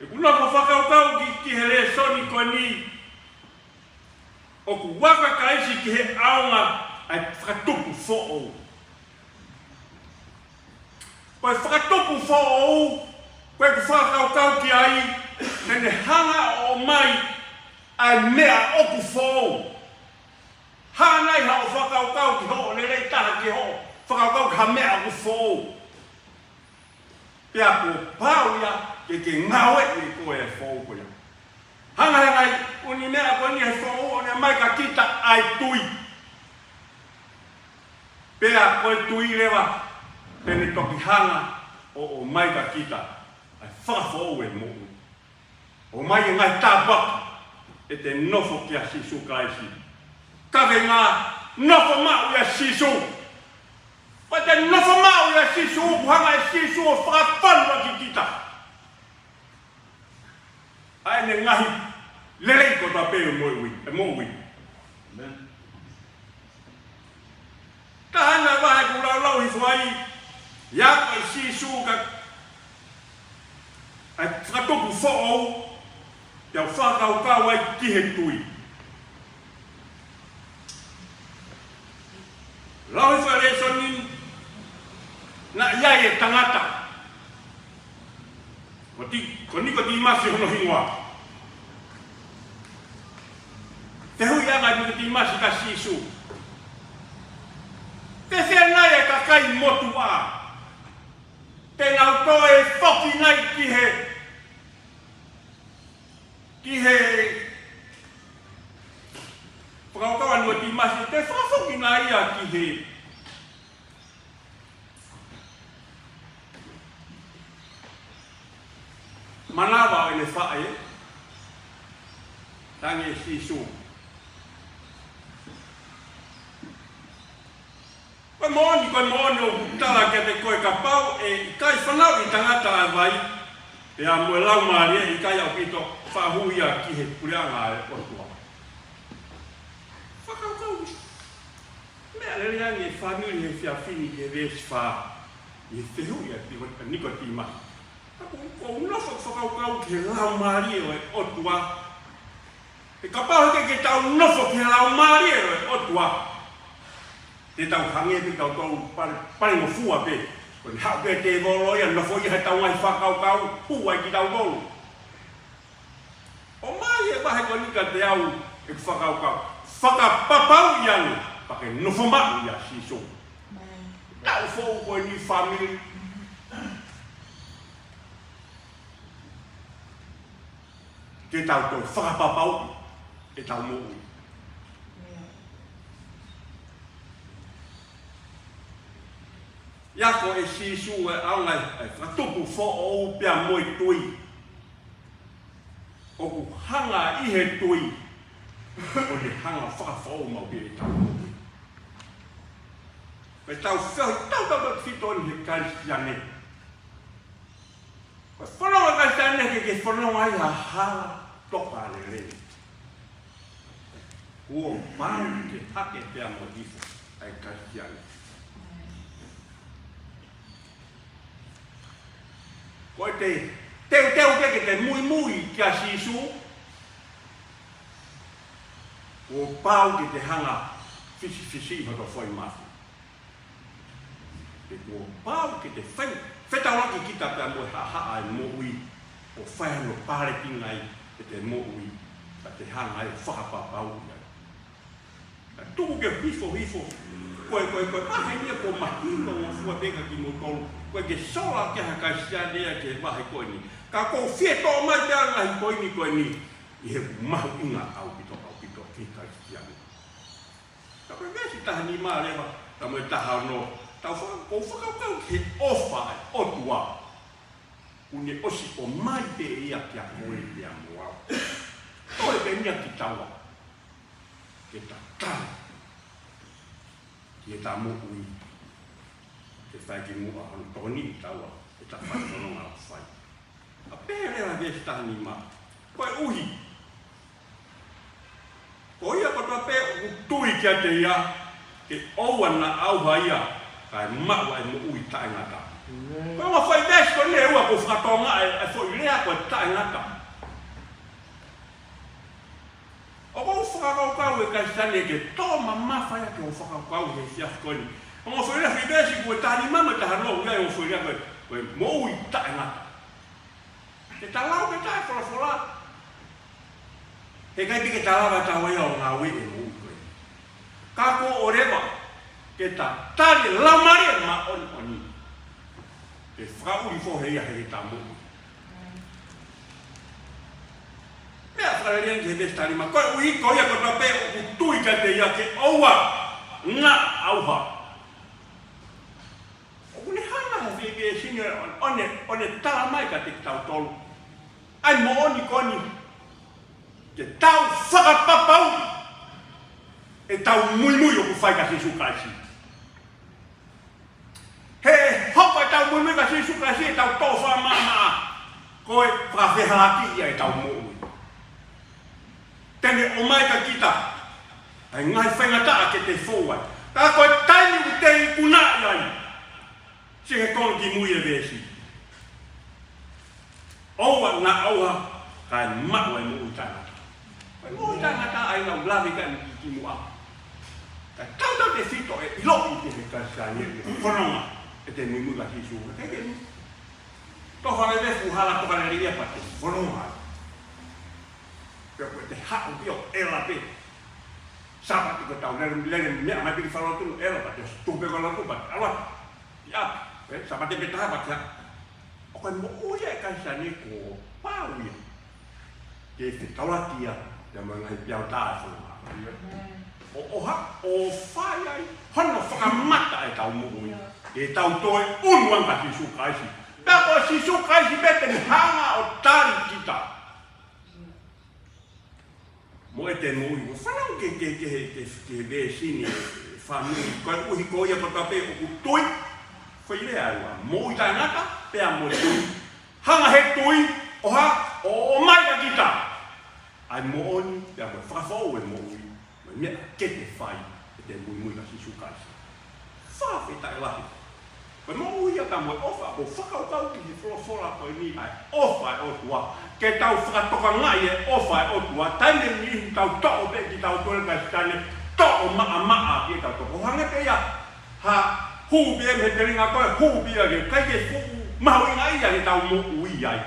ʻEku nofo fakakaukau ki, ki he lēsoni ko eni, ʻoku ako ʻa Kalaisi ki he ʻaonga ʻa e fakatupu foʻou. Ko e fakatupu foʻou, ko ʻeku fakakaukau ki ai, te ne hanga ʻo ʻomai ʻa e meʻa ʻoku foʻou. Hangē haʻo fakakaukau ki hoʻo lelei taha ki hoʻo fakakaukau ki ha meʻa ʻoku foʻou. Pea kuo pau ia ke ke ngāueʻi ʻe koe e foʻou ko ia. Hanga he ngaahi ʻū meʻa ko eni he foʻou ʻo ne ʻomai kia kita ʻa e tui. Pea ko e tui leva, te ne toki hanga ʻo, ʻomai kia kita ʻa e fakafoʻou e moʻui. ʻOmai e ngaahi tāpuaki ʻete nofo kia Sīsū Kalaisi. Kaveinga, nofo maʻu ʻia Sīsū. Ko ʻete nofo maʻu ʻia Sīsū, ʻoku hanga ʻe Sīsū ʻo fakafonu ʻaki kita ʻa ʻene ngaahi lelei kotoa pē ʻo e moʻui, e moʻui. ʻĒmeni. Taha ena vahe ʻoku laulau hifo ai, ʻa ia ko e Sīsū ka, ʻa e fakatupu foʻou, te u fakakaukau ai ki he tui. Lau hifo e lēsoni, naʻe ʻi ai e tangata. Ko Ti-, ko Nikotīmasi hono hingoa. Fehuʻi ange ʻa Nikotīmasi kia Sīsū. Pehē nai e kakai motuʻa te nau toe foki nai ki he, ki he, fakakaukau ʻa Nikotīmasi, te fakafoki nai ia ki he manava ʻo ʻene faʻē, tangi ʻe Sīsū. Ko e moʻoni, ko e moʻoni ʻoku ou tala kiate koe kapau ʻe ʻikai fanauʻi tangata ʻa e vai, pea mo e laumālie ʻe ʻikai ʻaupito faʻa hū ia ki he puleʻanga ʻo e ʻOtua. Fakakaukau. Meʻa lelei ange e fāmili he efiafi ni ki he veesi fā ʻi he fehuʻi ʻa Niko-, ʻa Nikotīmasi. Ka ʻoku ou, ʻoku ou nofo fakakaukau ki he laumālie ʻo e ʻOtua. He kapau he ʻikai ke tau nofo ki he laumālie ʻo e ʻOtua, te tau hangē pē kitautolu pale, pale ngofua pē. Ko ʻene haʻu pē tēvolo ia, nofo ia he tau ngaahi fakakaukau, hū ai kitautolu. ʻOmai e vahe ko eni kiate au ʻeku fakakaukau. Fakapapauʻi ange, pea ke nofo maʻu ʻia Sīsū. Taʻu foʻou ko eni fāmili. Ke tau toe fakapapauʻi ʻetau moʻui. ʻIo. ʻIo, ko e Sīsū e ʻaonga ʻo e fakatupu foʻou pea mo e tui. ʻOku hanga ʻi he tui ʻo ne hanga fakafoʻou maʻu pē ʻetau moʻui. Pea tau feohi tautautefito eni he Kalisitiane. Ko e fononga Kalisitiane ke ke fononga ai ha hala tokalelei. Kuo pau ke hake pea mo hifo ʻa e Kalisitiane. Ko ʻete teuteu pē ke te muimui kia Sīsū, kuo pau ke te hanga fisifisiʻi hoto foʻi mafai. He kuo pau ke te fai, fetaulaki kita pea mo e haʻahaʻa ʻo e moʻui, ʻo fai hano pālekinga ai ʻete moʻui. Ka te hanga ʻe fakapapau ia. Ka tuku ke hifo hifo. Ko e, ko e, ko e, maheni ia ko mahino o fua peka ki motolu. Ko e ke sola ke ha Kalisitiane ia ke vahe ko eni. Ka ko fie toʻo mai pea ngaahi ko eni ko eni. ʻI he mahuʻinga ʻaupito, ʻaupito ki he Kalisitiane. Ka ko e veesi taha nima leva, ka mo e taha ono. Tau fa-, ko fakakau ki he ʻofa ʻa e ʻOtua. ʻOku ne ʻosi ʻomai pē ia kia koe pea mo au. Toe pē ia kitaua. Ke ta tali. Ke ta moʻui. Ke fai ki muʻa hono tokoni kitaua. Ke ta fai hono ngā fai. A pehē leva veesi taha nima. Koeʻuhi. Ko ia kotoa pē ʻoku tui kiate ia, ke ʻoua naʻa ʻauha ia, kae maʻu ʻa e moʻui taʻengata. Ko e ongo foʻi veesi ko eni ʻe ua ʻoku fakatokangaʻi ʻa e foʻi lea ko e taʻengata. ʻOku ou fakakaukau ʻe Kalisitiane ke tō mamafa ia ke u fakakaukau he efiafi ko eni. Ongo foʻi lea foʻi veesi ko e taha nima mo e taha ono ʻoku ʻi ai ongo foʻi lea ko e, ko e moʻui taʻengata. Ke ta lau ke ta e folofola. He ʻikai pē ke ta lava ʻe taua ia ʻo ngāue ʻi he moʻui ko ē. Ka ko ʻoleva, ke ta tali e Laumālie Māʻoniʻoni. Ke fakaʻuli fohe ia he ta moʻui. Meʻa fakalelei ki he veesi taha nima. Koeʻuhi ko ia kotoa pē ʻoku tui kiate ia ke ʻoua naʻa ʻauha. ʻOku ne hanga he veesi ni ʻo, ʻo ne, ʻo ne tala mai kiate kitautolu. ʻA e moʻoni ko eni ke tau fakapapau ʻetau muimui ʻoku fai kia Sīsū Kalaisi. He hoko ʻetau muimui kia Sīsū Kalaisi ʻetau tō fakamaʻamaʻa. Ko e fakafehālaaki ia ʻetau moʻui. Te ne ʻomai kia kita ʻa e ngaahi faingataʻa ke te fou ai. Ka ko e taimi ʻoku te ikunaʻi ai, siʻi he konga kimui e veesi. ʻOua naʻa ʻauha, kae maʻu ʻa e moʻui taʻengata. Ko e moʻui taʻengata ʻa ia ʻoku lave ki ai ki muʻa. Ka tautautefito ʻe ʻiloʻi ʻe he Kalisitiane ʻoku fononga ʻete muimui kia Sīsū. Ka ke ke ni. Tofa lele fuhala toka lele ia pea te fononga. Pea ko ʻete haʻu pē ʻo ʻela pē. Sāpate ko ʻetau lele, lele meʻa mai pē ki falelotu ʻela pea te tuku pē ki lotu pea te ʻalu atu. ʻIa, ē, Sāpate pē taha pea te haʻu. ʻOku ʻi ai e moʻui ʻa e Kalisitiane kuo pau ia ke fetaulaki ia, ia mo e ngaahi peau tā e fononga. ʻO, ʻo ha, ʻo fai ai hono fakamata ʻetau moʻui. Ke tau toe ʻunu ange kia Sīsū Kalaisi. Pea ko Sīsū Kalaisi pē te ne hanga ʻo tali kita. Mo ʻete moʻui, ʻoku fanau ke, ke, ke, ke, ke veesi ni, fāmili, koeʻuhi ko ia kotoa pē ʻoku tui, foʻi lea ʻe ua, moʻui taʻengata, pea mo e tui. Hanga he tui, ʻo ha, ʻo, ʻomai kia kita ʻa e moʻoni, pea mo e fakafoʻou e moʻui, mo e meʻa ke te fai, ʻete muimui kia Sīsū Kalaisi. Fakafetaʻi lahi. Ko e moʻui ia ka mo e ʻofa, ʻoku ou fakakaukau ki he folofola ko eni ʻa e ʻofa ʻa e ʻOtua. Ke tau fakatokangaʻi e ʻofa ʻa e ʻOtua, taimi ʻe niʻihi tau toʻo pē kitautolu Kalisitiane, toʻo maʻamaʻa pē kitautolu. ʻO hangē pē ia ha hū pē mei he telinga ko ē, hū pē ia ke ʻikai ke fuʻu mahuʻinga ia ke tau moʻui ai.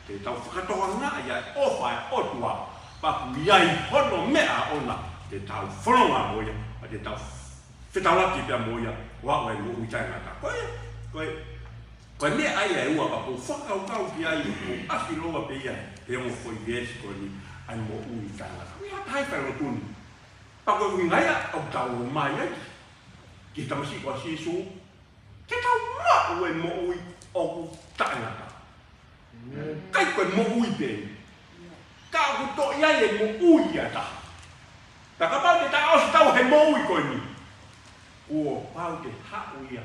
Ke tau fakatokangaʻi ʻa e ʻofa ʻa e ʻOtua, pea ʻoku ʻi ai hono meʻa ʻoʻona, ke tau fononga mo ia, pea ke tau fetaulaki pea mo ia, ʻo aʻu ʻa e moʻui taʻengata. Ko e, ko e, ko e meʻa ia ʻe ua pea ʻoku ou fakakaukau ki ai, ʻoku ʻasi lōua pē ia he ongo foʻi veesi ko eni, ʻa e moʻui taʻengata. ʻOku ʻi ai ha taha ʻi falelotu ni. Pea ko e ʻuhinga ia ʻoku tau ō mai ai ki he tamasiʻi ko Sīsū, ke tau maʻu e moʻui ʻoku taʻengata. ʻIkai ko e moʻui pē. Ka ʻoku toe ʻi ai e moʻui ʻa taha. Pea kapau te ta ʻosi tau he moʻui ko eni, kuo pau ke haʻu ia.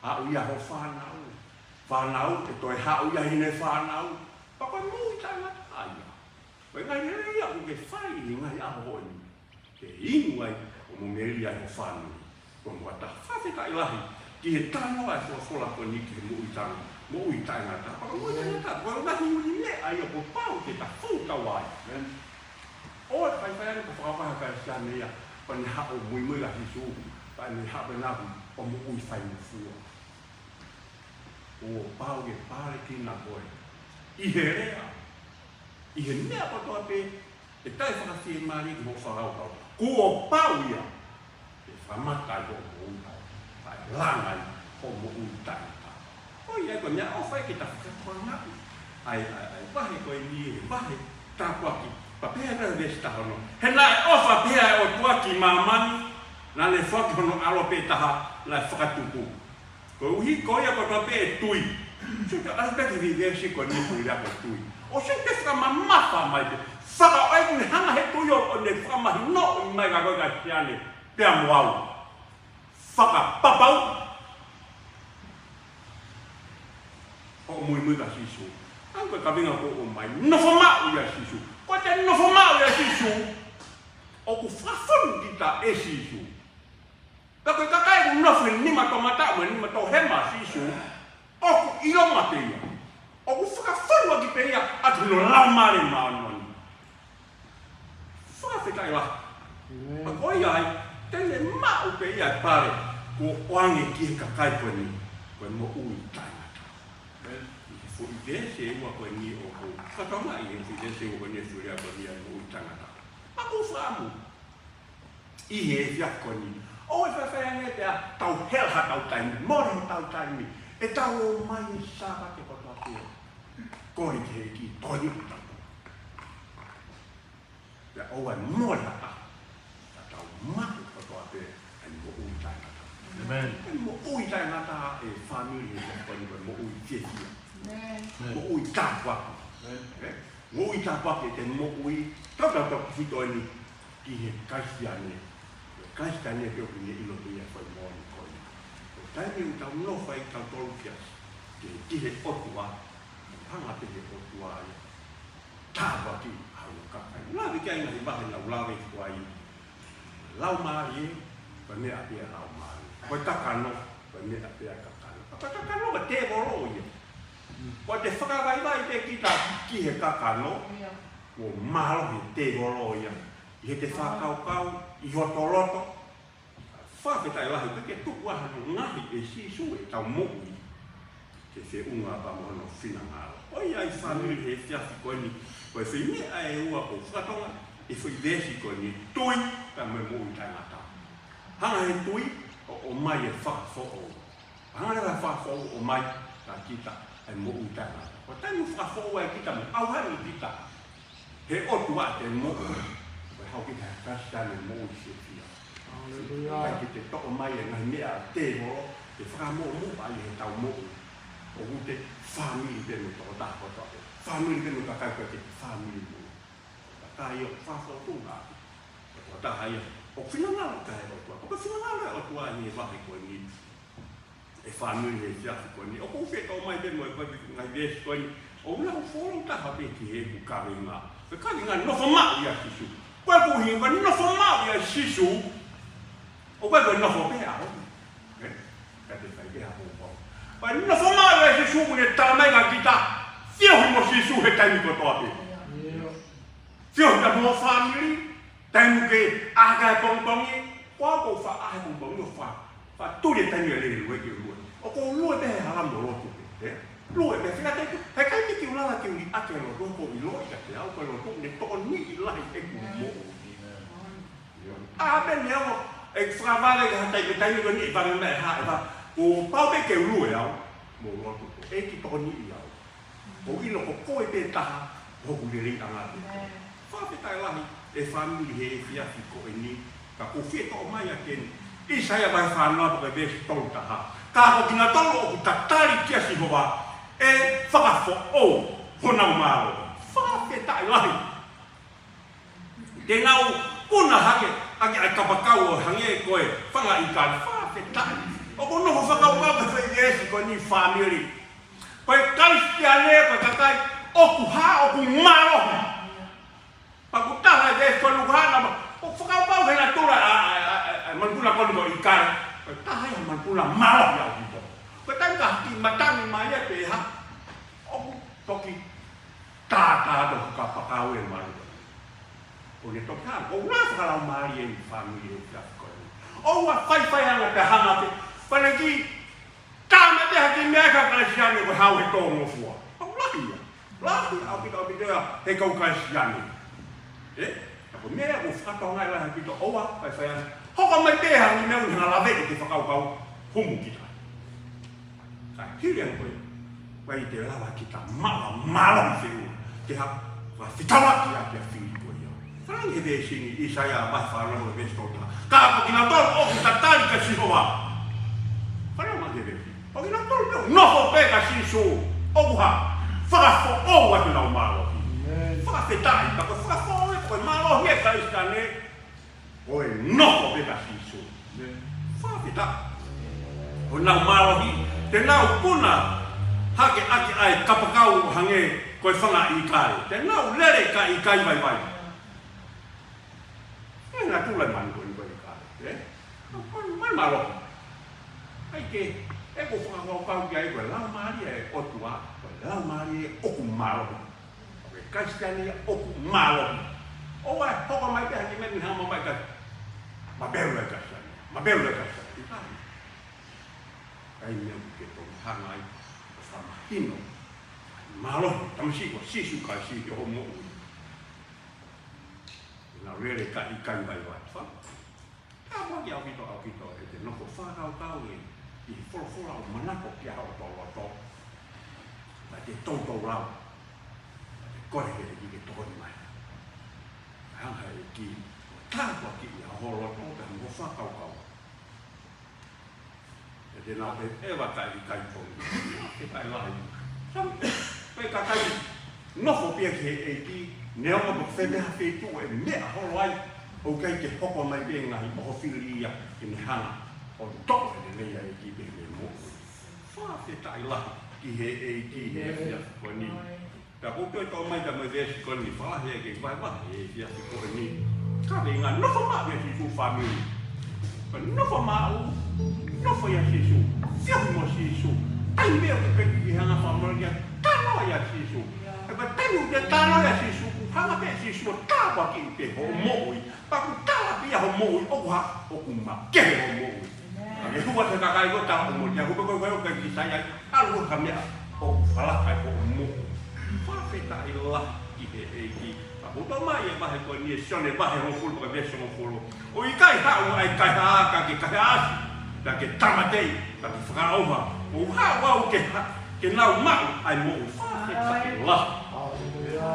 Haʻu ia ho fānau. Fānau, ke toe haʻu ia hine fānau. Pea ko e moʻui taʻengata ia. Ko e ngaahi lelei ia ʻoku ke fai ʻi he ngaahi ʻaho ko eni. Ke inu ai ʻo mo meʻa ai ho fānau. Ko mo ata fakafetaʻi lahi ki he talanoa e folofola ko eni ki he moʻui taʻe-, moʻui taʻengata. Pea ko e moʻui taʻengata, ko e ngaahi ʻuli meʻa ia kuo pau ke ta fou tau ai. ʻĒmeni. ʻOua ʻe faifai ange ko e fakavaha Kalisitiane ia, pea ne haʻu muimui kia Sīsū, pea ne haʻu pē naku ʻo moʻui faingofua. Kuo pau ke palekina koe. ʻI he lea, ʻi he meʻa kotoa pē, ʻE taʻefakafiemālie ki hoʻo fakakaukau. Kuo pau ia ke fakamata ai hoʻo moʻui, kae langa ai hoʻo moʻui taʻengata. Ko ia ko e meʻaʻofa ia ke ta fakatokangaʻi ʻa e, ʻa e, ʻa e vahe ko eni, ʻa e vahe tāpuaki. Pea pehē ʻe he veesi taha ono: He naʻe ʻofa pehē ʻa e ʻOtua ki māmani, naʻa ne foaki hono ʻAlo pē taha naʻe fakatupu, koeʻuhi ko ia kotoa pē ʻe tui. Sio ki he ʻalu pē ki he veesi ko eni, ko ia ko e tui. ʻOsi ʻoku fakamamafa mai pē. Fakaʻosi ʻoku ne hanga ʻe he tui ʻo, ʻo ne fakamahinoʻi mai kia koe Kalisitiane, pea mo au. Fakapapauʻi hoʻo muimui kia Sīsū. ʻA ia ko e kaveinga ʻoku ʻomai, nofo maʻu ʻia Sīsū. Ko ʻete nofo maʻu ʻia Sīsū, ʻoku fakafonu kita ʻe Sīsū. Pea ko e kakai ʻoku nofo he nima toʻomataʻu mo e nima toʻohema ʻo Sīsū, ʻoku ʻilonga pē ia, ʻoku fakafonu ʻaki pē ia ʻaki hono Laumālie Māʻoniʻoni. Fakafetaʻi lahi. ʻĒmeni. Pea ko ia ai, te ne maʻu pē ia e pale kuo ʻoange ki he kakai ko eni, ko e moʻui taʻengata. ʻĒmeni. ʻI he foʻi veesi ʻe ua ko eni ʻoku fakatokangaʻi, ʻi he foʻi veesi ʻe ua ko eni, ʻa e foʻi lea ko eni ʻa e moʻui taʻengata. Pea ʻoku ou fakaʻamu ʻi he efiafi ko eni, ʻoua ʻe faifai ange pea tau hela haʻatau taimi, mole haʻatau taimi, ʻetau ō mai he Sāpate kotoa pē, kole ki he ʻEiki, tokoni ʻetau. Pea ʻoua ʻe mole ha taha, ka tau maʻu kotoa pē ʻa e moʻui taʻengata. ʻĒmeni. ʻA e moʻui taʻengata, ʻe fāmili, he ko e moʻui fiefia. ʻĒmeni. Moʻui tāpuaki. ʻĒmeni. ʻE? Moʻui tāpuaki ʻete moʻui, tautautefito eni ki he Kalisitiane. Ko e Kalisitiane pē ʻoku ne ʻilo pē ia e foʻi moʻoni ko eni. Ko e taimi ʻoku tau nofo ai kitautolu ki he, ki he, ki he ʻOtua, hanga pē ʻe he ʻOtua ia ʻo tāpuakiʻi hono kakai. Lave ki ai e ngaahi vahe naʻa ku lave ki ai. Laumālie, ko e meʻa pē ia ʻa e laumālie. Ko e kakano, ko e meʻa pē ia ʻa e kakano. Ko e kakano ko e tēvolo ia. Ko ʻete fakavaivai pē kita ki he kakano, ʻIo. kuo mālohi e tēvolo ia ʻi heʻete fakakaukau, ʻi hoto loto. Fakafetaʻi lahi, ʻoku ʻikai ke tuku ai hano ngaohi ʻe Sīsū ʻetau moʻui ke feʻunga pea mo hono finangalo. Ko ia ai fāmili, he efiafi ko eni, ko e foʻi meʻa ʻe ua ʻoku ou fakatonga ʻi he foʻi veesi ko eni, tui pea mo e moʻui taʻengata. Hanga ʻe he tui ʻo, ʻomai e fakafoʻou. Hanga leva ʻe he fakafoʻou ʻo ʻomai kia kita e moʻui taʻengata. Ko e taimi ʻoku fakafoʻou ai kita mo ʻauhani kita ʻe he ʻOtua ʻete moʻui, ko e haʻu kita ʻo Kalisitiane moʻui fiefia. Haleluia. ʻIkai ke te toʻo mai e ngaahi meʻa ʻa e tēvolo ke fakamuʻomuʻa ai ʻetau moʻui. ʻOku te fāmili pē mo e tokotaha kotoa pē. Fāmili pē mo e kakai, ʻikai ke te fāmili mo e kakai ʻoku fakafotunga. Ko e tokotaha ia ʻoku finangalo ki ai e ʻOtua. Ko e finangalo e ʻOtua ʻi he vahe ko eni, ʻe fāmili, he efiafi ko eni. ʻOku ou fie toʻo mai pē mo e ko e ngaahi veesi ko eni. ʻOku ou lava ʻo follow taha pē ki heʻeku kaveinga. Ko e kaveinga nofo maʻu ʻia Sīsū. Ko e ʻuhinga ko e nofo maʻu ʻia Sīsū, ʻoku ʻikai ko e nofo pē ʻaho ni. ʻE? Ka te fai pē ha poupou. Ko e nofo maʻu ʻia Sīsū, ʻoku ne talamai kia kita, feohi mo Sīsū he taimi kotoa pē. Feohi pea mo e fāmili, taimi ʻoku ke ʻā hake he pongipongi, ko au ʻoku ou faʻa ʻā he pongipongi ʻo fa, faʻa tuli e taimi ʻe lele lue ke u lue. ʻOku ou lue pē he hala mo lotu pē, ē? Lue pē, fika te, he ʻikai ke u lava ke u liʻaki e lotu, ʻoku ou ʻiloʻi kiate au ko e lotu ʻoku ne tokoniʻi lahi ʻeku moʻui. ʻA pē ne au ʻe fakavale ki ha taimi, taimi ko eni ʻe vave mai ha, ʻe va, kuo pau pē ke u lue au mo lotu, ʻEiki tokoniʻi au. ʻOku ou ʻilo ko koe pē taha, hoku leleiʻanga pē. Fakafetaʻi lahi, ʻe fāmili, he efiafi ko eni, ka ʻoku ou fie toʻo mai ʻa e keni. ʻAisea vahe fāngofulu, ko e veesi tolu taha. Ka ko kinautolu ʻoku tatali kia Sihova, ʻe fakafoʻou honau mālohi. Fakafetaʻi lahi. Te nau kona hake ʻaki ʻa e kapakau ʻo hangē ko e fanga ʻīkale. Fakafetaʻi. ʻOku ou nofo ʻo fakakaukau ki he foʻi veesi ko eni, fāmili. Ko e Kalisitiane, ko e kakai ʻoku hā, ʻoku mālohi. Pea ʻoku taha e veesi ko eni ʻoku hā na, ʻoku fakakaukau he natula ʻa, ʻa, ʻa, ʻa, ʻa e manupuna ko eni ko e ʻīkale. Ko e taha ia e manupuna mālohi ʻaupito. Ko e taimi ka hiki matangi mai ia pe ha, ʻoku toki tātā atu e kapakau ʻe malu. ʻOku ne toki hā, ʻoku ou lava ʻo fakalaumālie ʻi he fāmili he efiafi ko eni. ʻOua ʻe faifai ange pea hanga pē, pea ne ki, tāmateʻi ha kiʻi meʻa ʻa e kau Kalisitiane ko e haʻu he tō ngofua. ʻOku lahi ia. Lahi ʻaupito, ʻaupito ia he kau Kalisitiane. ʻE? Ka ko e meʻa ia ʻoku fakatonga ʻi lahi ʻaupito ʻoua, fai fai ana. Hoko mai pē ha niʻihi meʻa ʻoku ne hanga ʻo lave ʻi he fakakaukau humu kita. Ka hili ange ko ē, ʻoku ʻikai te lava kita maʻu ha mālohi feʻunga ke hanga ʻo fetaulaki ʻaki ʻa e fili ko ia. Fanongo ki he veesi ni, ʻĪsaia vahe fā noa veesi tolu taha. Ka ko kinautolu ʻoku tatali kia Sihova. Fanongo ki he veesi. Ko kinautolu pē ʻoku nofo pē kia Sīsū, ʻoku hā, fakafoʻou ʻa honau mālohi. ʻĒmeni. Fakafetaʻi, ka ko e fakafoʻou ē, ko e mālohi ē Kalisitiane, ko e nofo pē kia Sīsū. ʻĒmeni. Fakafetaʻi. Ko honau mālohi, te nau puna hake ʻaki ʻa e kapakau ʻo hangē ko e fanga ʻīkale. Te nau lele kae ʻikai vaivai. ʻE, natula e manu ko eni ko e ʻīkale, ē? Manu, manu mālohi. ʻAi ke, ʻe, ʻoku ou fakakaukau ki ai ko e Laumālie ʻo e ʻOtua, ko e Laumālie ʻoku mālohi. Ko e Kalisitiane ʻoku mālohi. ʻOua ʻe hoko mai pē ha niʻihi meʻa ni hanga ʻo maʻu mai ka, mapelu e Kalisitiane, mapelu e Kalisitiane. ʻIkai. ʻAi meʻa ʻoku ke toki hanga ai ʻo fakamahino ʻa e mālohi ʻo e tamasiʻi ko Sīsū Kalaisi ʻi hoʻo moʻui. Te nau lele kae ʻikai vaivai. Fā. Tāpuaki ʻaupito, ʻaupito ʻete nofo fakakaukau ʻi, ʻi he folofola ʻo manako ki ai hoʻoto loto. Pea te toutou lau. Pea te kole ki he ʻEiki ke tokoni mai. Hanga ʻe he ʻEiki ʻo tāpuakiʻi ʻa ho loto pea mo hoʻo fakakaukau. ʻE te nau ʻe, ʻe vaka ʻikai tonu. ʻE kai lahi. Sai, pe ka kai nofo pē ia ki he ʻEiki, neongo pe ko fē pē ha feituʻu ʻe meʻa holo ai, ʻoku ʻikai ke hoko mai pē ngaahi ʻoho fili ia ke ne hanga ʻo toʻo ʻe lelei ʻa e ʻEiki pē mei he moʻui. Fakafetaʻi lahi ki he ʻEiki he efiafi ko eni. Pea ʻoku ou toe toʻo mai pē mo e veesi ko eni, fakalahi ʻa e kei vahevahe he efiafi ko eni. Kaveinga, nofo maʻu ʻia Sīsū fāmili. Pea nofo maʻu, nofo ʻia Sīsū. Feohi mo Sīsū. Taimi ʻoku ke peki ki hanga fakamole kia, talanoa ʻia Sīsū. ʻE pea taimi ʻoku ke talanoa ʻia Sīsū, ʻoku hanga pē ʻe Sīsū ʻo tāpuakiʻi pē hoʻo moʻui. Pea ʻoku tala pē ia hoʻo moʻui, ʻoku hā, ʻoku makehe hoʻo moʻui. Ka ke hua te kakai ko tala hoʻo moʻui, te hua ko ko ka ki sai ai, ʻalu ko ka meʻa, ʻoku falaka ai hoʻo moʻui. Fakafetaʻi lahi ki he ʻEiki. Ka ʻoku tau mai e vahe ko eni ʻe Sione vahe hongofulu, pea veesi hongofulu. ʻOku ʻikai haʻu ʻa e kaihaʻa ka ke kaihaʻasi, pea ke tāmateʻi, pea ke fakaʻauha. ʻOku haʻu au ke ha-, ke nau maʻu ʻa e moʻui. Fakafetaʻi lahi.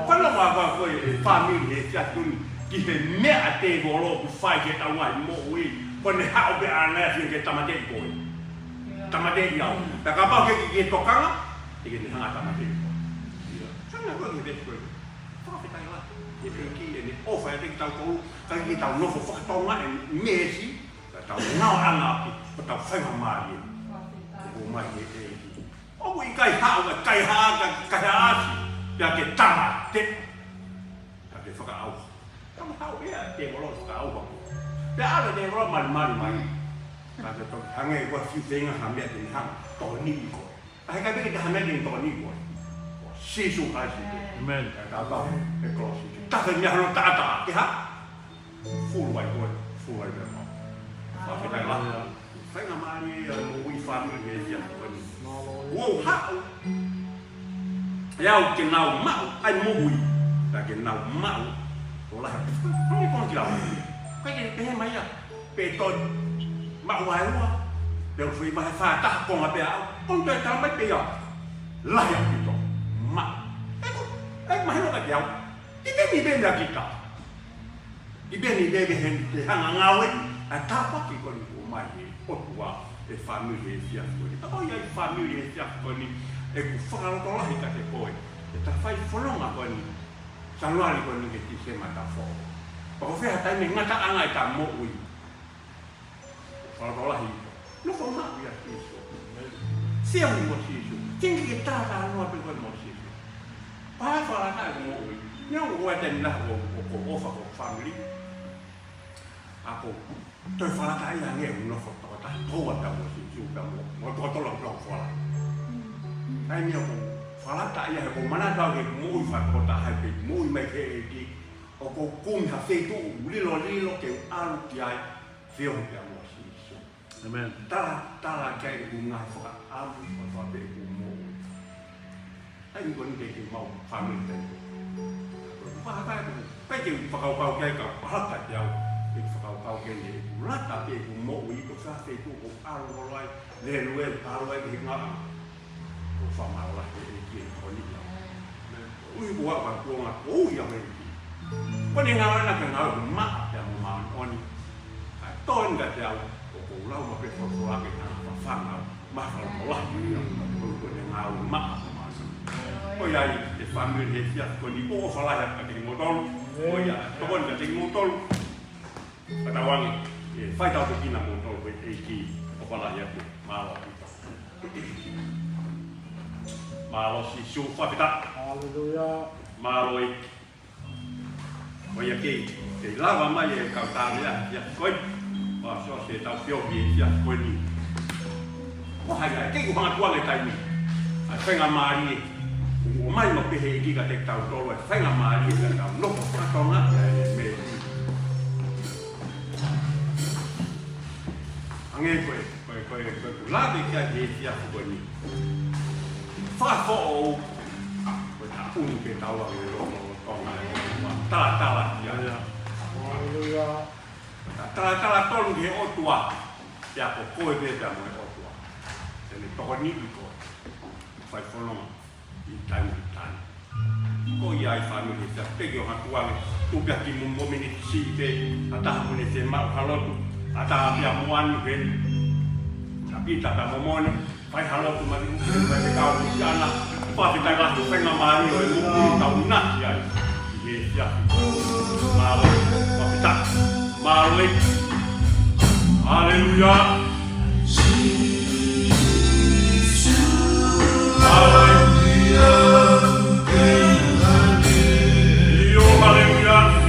Ko e nofo ʻa e fāmili he efiafi ko eni ki he meʻa ʻa e tēvolo ʻoku fai ki heʻetau ngaahi moʻui. Ko ʻene haʻu pē ʻana ia ke tāmateʻi koe. Tāmateʻi au. Pea kapau ʻoku ke, ke tokanga, ʻe ke ne hanga ʻo tāmateʻi koe. Sai ange ko e veesi ko ē. Fakafetaʻi lahi. ʻE pehē ki heʻene ʻofa ʻiate kitautolu, ka ke tau nofo fakatokangaʻi e meesi, ka tau ngāueʻanga ʻaki, ko ʻetau faingamālie. Ko mai he ʻEiki. ʻOku ʻikai haʻu ʻa e kaihaʻa ka ke kaihaʻasi, pea ke tāmateʻi. Pea ke fakaʻauha. Ka ʻoku haʻu ia ʻa e tēvolo ʻo fakaʻauha. Pea ʻalu e tēvolo ʻo malimali mai. Ka ke toki hangē ko e fiu feinga ha meʻa te ne hanga ʻo tokoniʻi koe. Ka heʻikai pē ke ʻi ai ha meʻa te ne tokoniʻi koe. Ko Sīsū Kalaisi pē. ʻĒmeni. Ka tau tau e kolosi. Tafe meʻa hono taʻataʻa ke hā? Fulu ai koe, fulu ai pē au. Fakafetaʻi lahi. Faingamālie ʻa e moʻui fāmili he efiafi ko eni. ʻOku ou haʻu ʻe au ke nau maʻu ʻa e moʻui. Ka ke nau maʻu ʻo lahi. Ko e konga ki lau. Ko e ke pehē mai ia. Pe toe maʻu ai ua. Pe u fui mahe fā taha konga pē au. Ko e toe tala mai pē ia. Lahi ʻaupito. Maʻu. ʻE ko, ʻe mahino ka te au. ʻI pē ni pē na kita. ʻI pē ni pē he te hanga ngāue, ʻa e tāpuaki ko eni ʻoku ʻomai he ʻOtua ʻi he fāmili he efiafi ko eni. Ka ko ia ʻi he fāmili he efiafi ko eni, ʻeku fakalotolahi kiate koe. ʻE ta fai fononga ko eni, Sānuali ko eni ki he Tīsema ta foʻou. Pea ko fē ha taimi ngataʻanga ʻeta moʻui. Fakalotolahi. Nofo maʻu ʻia Sīsū. Feohi mo Sīsū. Tenki ke tātānoa pē koe mo Sīsū. Pea fakalaka ʻeku moʻui. Neongo ʻoku ʻi ai e taimi lahi ʻoku, ʻoku ou ʻofa ko e fāmili. ʻA ko e toe fakalaka ia ange ʻeku nofo toko taha, toko ua pē mo Sīsū pē mo, mo toko tolu pē ʻoku ou falala. Taimi ʻoku ou fakalaka ia he ʻoku ou manatu au ki heʻeku moʻui fakatokotaha pē moʻui mai ki he ʻEiki. ʻOku ou kumi ha feituʻu lilolilo ke u ʻalu ki ai. Feohi pē mo Sīsū. ʻĒmeni. Tala, tala ki ai ʻeku ngaahi fakaʻamu, ʻo fakapeʻeku moʻui. ʻAi ni ko ni ke ke mau fāmili pē. Ko e fakakai ko ʻIkai ke u fakakaukau ki ai ka ʻoku ʻalu atu kiate au, ʻeku fakakaukau ki heʻeku lata pē ʻeku moʻui ʻi he feituʻu ʻoku ou ʻalu holo ai, lēlue, ʻalu ai ki he ngaahi. ʻOku ou fakamālō lahi ki he ʻEiki he ʻaho ni. Ui ua wa kuonga ko ia me ki. Ko ʻene ngāue naʻa ke ngāue maʻa pea mo māʻoniʻoni. Kae tokoni kiate au, ʻoku ou lau maʻu pē folofola ke na fafanga au. Mālō, mālō lahi, ko e ngāue maʻa, maʻa. Ko ia ai, ʻe fāmili he efiafi ko eni, ʻofa lahi atu kiate kimoutolu. Ko ia, tokoni kiate kimoutolu. Ka tau ange, ʻe fai tau te kina moutolu, ko e ʻEiki, ʻofa lahi atu, mālō. Mālō Sīsū, fakafetaʻi. Haleluia. Mālō ʻEiki. Ko ia kei, kei lava mai e kau tāne ʻa ia ko e. Wa so se tau pio ki e ia ko eni. Ko hai ai, kei ko hanga tuange taimi. ʻA e faingamālie. ʻOku ʻomai maʻu pē he ʻEiki kiate kitautolu, ʻa e faingamālie ka tau nofo fakatonga, ʻa e me. Ange ko e. Ko e, ko e, ko e, ko e lave ki ai he efiafi ko eni. Fakafoʻou, ko e taʻu ni ke tau ʻalu ʻi loto ʻo Tonga ʻo talatala ki ai. Haleluia. Talatala tonu ki he ʻOtua. Pea ko koe pē pea mo e ʻOtua. Te ne tokoniʻi koe. Fai fononga. ʻI taimi ʻi taimi. Ko ia ai fāmili, te ke ʻoatu ange, tuku pē ha kiʻi mo miniti siʻi pē, ʻa taha mo ne te maʻu ha lotu, ʻa taha pea mo anu pē. Ka pita ka momone, fai ha lotu mai, ʻuke mai te kau ki ana, fakafetaʻi lahi, faingamālie ʻo e moʻui tau na ki ai. ʻI he efiafi. Mālō, fakafetaʻi. Mālō ʻEiki. Haleluia. Haleluia. ʻIo, haleluia.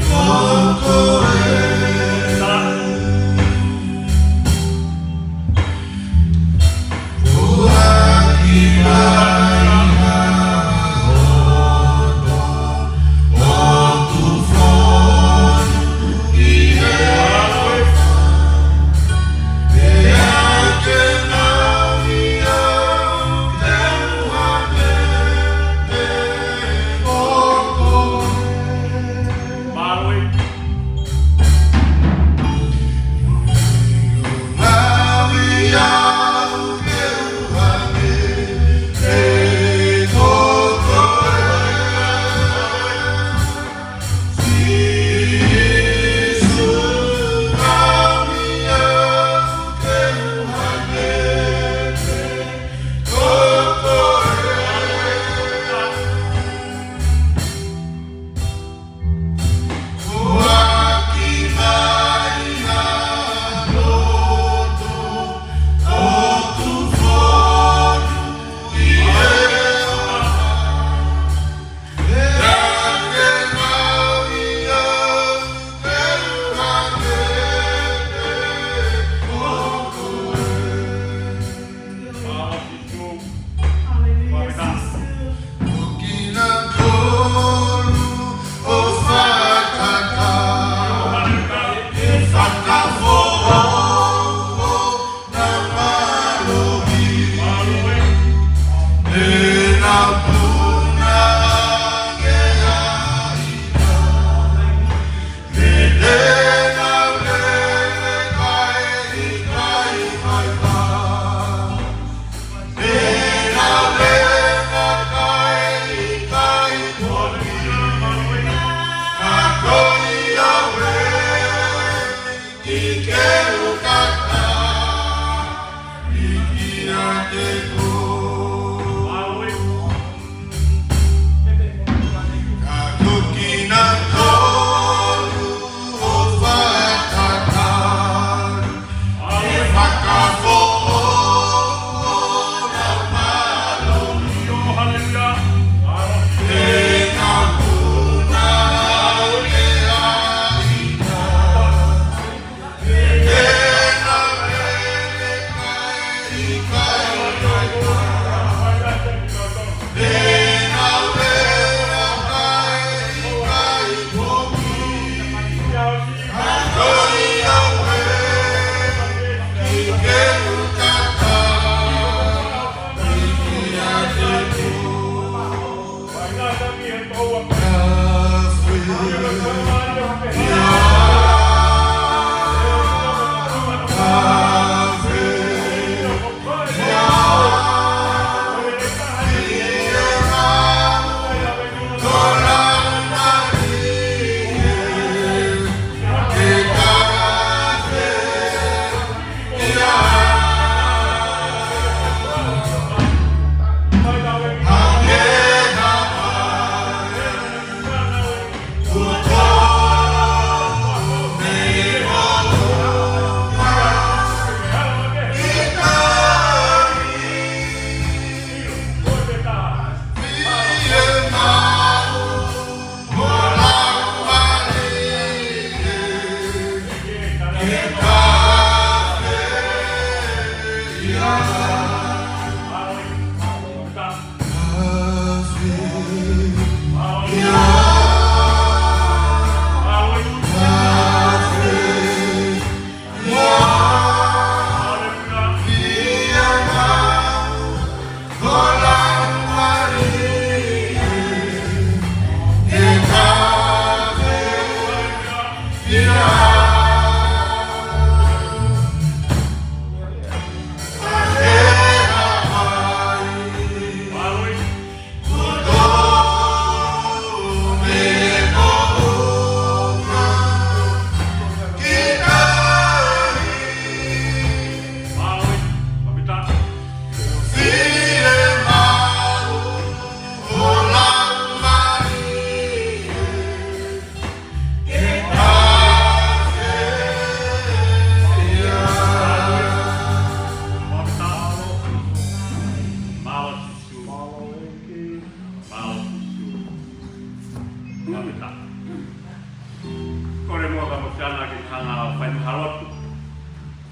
Kole muʻa ka mo siana ke hanga ʻo fai mahalo atu.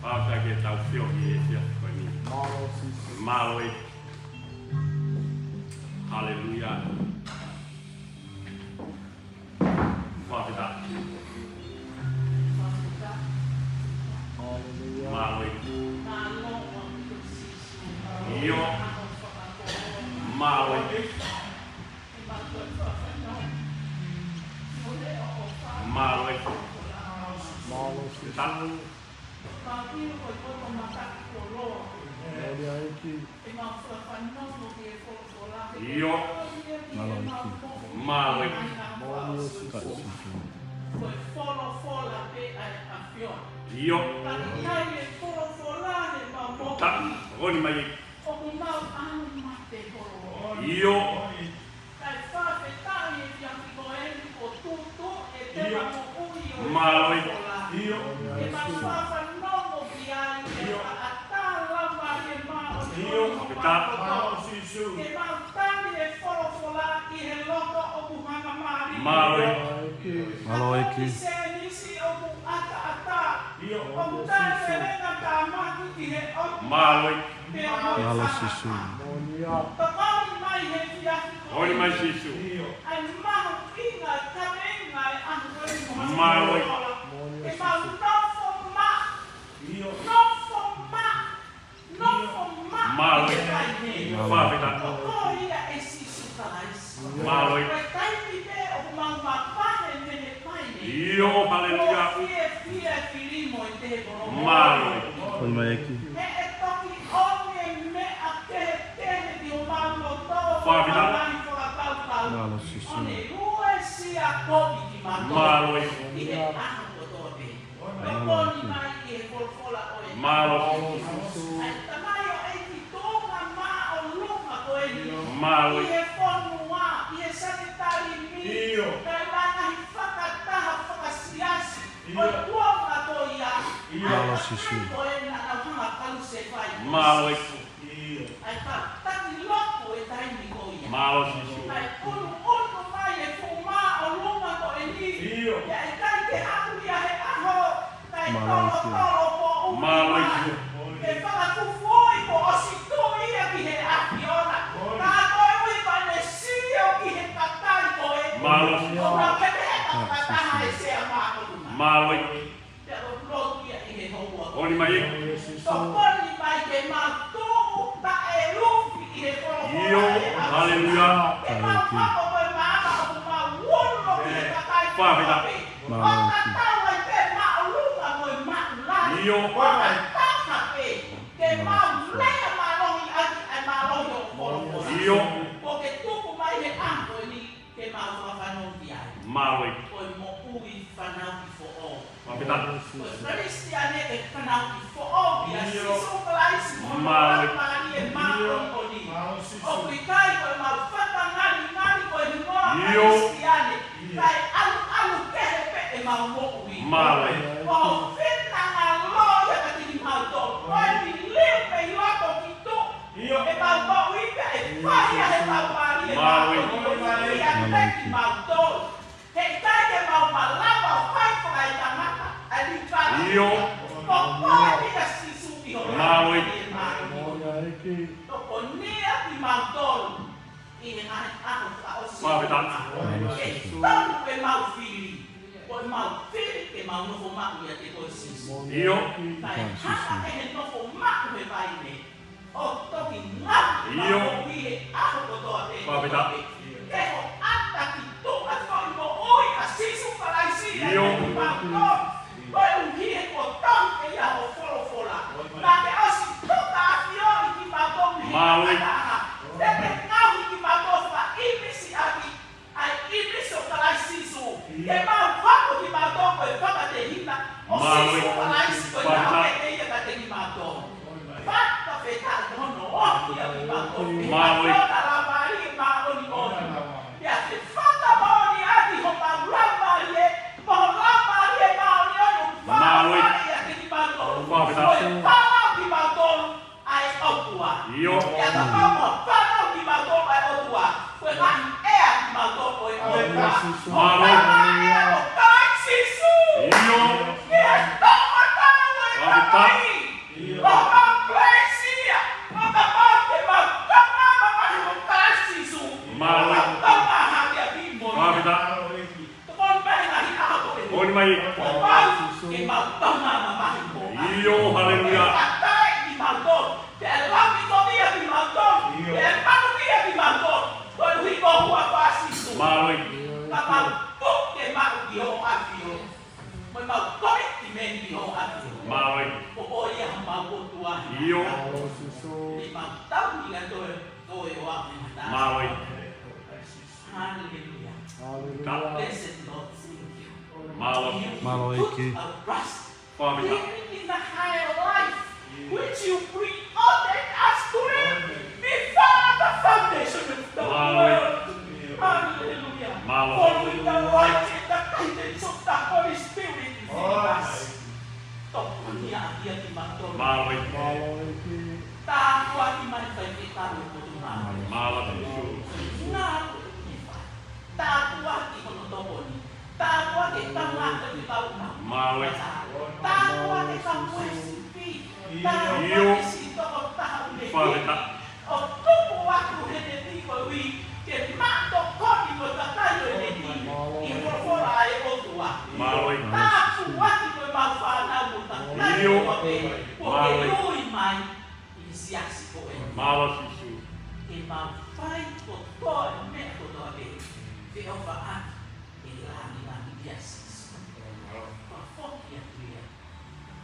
Pau sa ke tau sio ki he sia ko eni. Mālō ʻEiki. Haleluia. Fakafetaʻi. Mālō ʻEiki. ʻIo. Mālō ʻEiki. Mālō ʻEiki. Mālō ʻEiki. Mālō ʻEiki. ʻIo. Mālō ʻEiki. Mālō ʻEiki. ʻIo. Tokoni mai ʻEiki. ʻIo. Kae fakafetaʻi he efiafi ko eni kuo tuʻu ʻa e tēvolo ʻo e folofola. ʻIo. Ke mau fakafanongo ki ai, ke faʻa tala mai ʻe mau ʻio. Fakafetaʻi. Ke mau tali e folofola ʻi he loto ʻoku hangamālie. Mālō ʻEiki. Mālō ʻEiki. Ke sēnisi ʻoku ʻataʻatā. ʻIo. ʻOku tali e lenga tāmaki ʻi he ʻOtua. Mālō ʻEiki. Mālō Sīsū. Tokoni mai he efiafi ko eni. Tokoni mai Sīsū. ʻA e mahuʻinga kaveinga e ʻaho ni mo e Mālō ʻEiki. Ke mau nofo maʻa. Nofo maʻa. Nofo maʻa. Mālō ʻEiki. Fakafetaʻi. Ko ia ʻa Sīsū Kalaisi. Mālō ʻEiki. Ko e taimi pē ʻoku mau mavahe mei he ʻio, haleluia. Kuo fiefia e fili mo e tēvolo. Mālō ʻEiki. Tokoni mai ʻEiki. He ʻe toki ʻomi e meʻa kehekehe ki homau loto, fakafetaʻi. Fakakaukau. Mālō Sīsū. ʻO ne uesia kovi kimautolu. Mālō ʻEiki. ʻI he ʻaho kotoa pē. Mālō ʻEiki. Tokoni mai ki he folofola ʻo e Mālō Sīsū. ʻA e Tamai ʻo e ʻEiki, tuʻunga māʻolunga ko eni. Mālō ʻEiki. ʻI he fonua, ʻi he Sanitali ni. ʻIo. Kae ʻumaʻā e ngaahi fakataha fakasiasi. ʻIo. ʻO e kuonga ko ia. ʻIo. Mālō Sīsū. Ko ena naʻa nau hanga ʻo kalusefai. Mālō ʻEiki. ʻIo. ʻA e ka taki loku e taimi ko ia. Mālō Sīsū. Kae ʻunuʻunu mai e fuʻu māʻolunga ko eni. ʻIo. Pea ʻikai ke aʻu ia he ʻaho. Kae Mālō ʻEiki. Tolotolo poʻuli mai. Mālō ʻEiki. Ke fakakufui kuo ʻosi tuʻu ia ki he ʻAfiona. Ka ko e ui pea ne sio ki he kakai ko ē. Mālō Sīsū. ʻO ka pehē ʻa e fakataha e sea māʻolunga. Mālō ʻEiki. Pea ʻoku lotu ia ʻi he houa. Tokoni mai ʻEiki. Tokoni mai ke mau tuʻu taʻelufi ʻi he folofola ʻio, ʻo e ʻAfiona. Haleluia. Ke mau hoko ko e maama ʻoku mau ulo ki he kakai Fakafetaʻi. Mālō ʻEiki. ʻIo. Mālō ʻEiki. ʻIo. Mālō ʻEiki. Fakafetaʻi. Ko e Kalisitiane ke fanauʻi foʻou ʻia Sīsū Kalaisi mo hono Laumālie Māʻoniʻoni. ʻOku ʻikai ko ʻemau fakangalingali ko e hingoa Kalisitiane, kae ʻaluʻalu kehe pē ʻemau moʻui. Ko e finangalo ia kiate kimautolu, ko e liliu pē ʻi loto ki tuʻa ʻemau moʻui pea ʻe fai ia he Laumālie Māʻoniʻoni ʻiate kimautolu. He ʻikai ke mau malava ʻo fai fakaetangata ʻa e lipala. ʻIo. Ko koe pē ʻa Sīsū ʻi ho Mālō ʻEiki. Mālō ʻEiki. Tokonia kimautolu ʻi he ngaahi ʻaho fakaʻosi. Fakafetaʻi. Ke tonu ʻemau fili. Ko ʻemau fili ke mau nofo maʻu ʻiate koe Sīsū. ʻIo. Kae hanga ʻe he nofo maʻu he vai ni ʻo toki ngāue ʻi he ʻaho kotoa pē. Fakafetaʻi. Ke hoʻata ki tuʻa ʻa e moʻui ʻa Sīsū Kalaisi ʻiate kimautolu. Koeʻuhi he kuo tonu ʻe ia hoʻo folofola. Naʻa ke ʻosi tukuʻafioʻi kimautolu mei he fakataha. Te ke ngaohi kimautolu fakaʻīmisi ʻaki ʻa e ʻīmisi ʻo Kalaisi Sīsū. Ke mau hoko kimautolu ko e fakatehina ʻo Sīsū Kalaisi ko e taha pē ia kiate kimautolu. Fakafetaʻi hono ʻohake ʻa kimautolu. Mālō ʻEiki. Ko e Laumālie Māʻoniʻoni. Pea ke fakamoʻoni ʻaki homau laumālie, mo ho Laumālie Māʻoniʻoni ʻoku fakamoʻoni ʻiate kimautolu. Fakafetaʻi. Ko e pala kimautolu ʻa e ʻOtua. ʻIo. Pea kapau ʻoku pala kimautolu ʻa e ʻOtua, ko e ngaahi ʻea kimautolu ʻo e ʻOtua. Mālō ʻEiki. Ko e ngaahi ʻea ʻo Kalaisi Sīsū. ʻIo. Ke tau ʻa e tau ʻo e Fakafetaʻi. Ko e Kalaisi ia. Ko e kapau te mau kama mamahi mo Kalaisi Sīsū. Mālō ʻEiki. Kama hake ʻa ki mo. Fakafetaʻi. Tokoni mai ngaahi ʻaho ko eni. Tokoni mai. Ko mau ke mau kama mamahi mo. ʻIo, haleluia. Fakafetaʻi kimautolu. Pea lau i komi ʻa kimautolu. ʻIo. Pea lau i komi ʻa kimautolu. Koeʻuhi ko e huafa ʻo Sīsū. Mālō ʻEiki. Ka mau puke maʻu ki hoʻo ʻAfio. Mo mau komitimeni ki hoʻo ʻAfio. Mālō ʻEiki. Ko koe ia homau ʻOtua. ʻIo. Ke mau tauhi ʻa e toe, toe ʻofa mo e mata. Mālō ʻEiki. Hallelujah. Hallelujah. Blessed Lord, thank you. Mālō. Mālō ʻEiki. Put our trust. Fakafetaʻi. Even in the higher life, which you preordained us to live before the foundation of the world. Hallelujah. Mālō. For with the light and the guidance of the Holy Spirit within us. Tokonia ʻaki kimautolu. Mālō ʻEiki. Tāpuaki mai faifekau ʻo e potungāue. Mālō ʻEiki. Ngāue ʻoku ne fai. Tāpuaki hono tokoni. Tāpuaki e kau ngāue ʻi he kau ngāue. Mālō ʻEiki. Tāpuaki e kau uesi pī. Tāpuaki e siʻi tokotaha ʻoku ne fai. Fakafetaʻi. ʻO tupu atu heʻene tiko ui ke maʻu tokoni mo e kakai ʻo ʻene tiko ʻi he folofola ʻa e ʻOtua. Mālō ʻEiki. Tāpuaki ko e mau fānau mo e kakai ʻo e ʻOtua. Mālō ʻEiki. ʻOku ke ui mai ʻi he siasi ko eni. Mālō Sīsū. Ke mau fai kotoa e meʻa kotoa pē. Ke ʻofa ʻaki e lāngilangi ʻia Sīsū. Mālō. Fakafoki atu ia.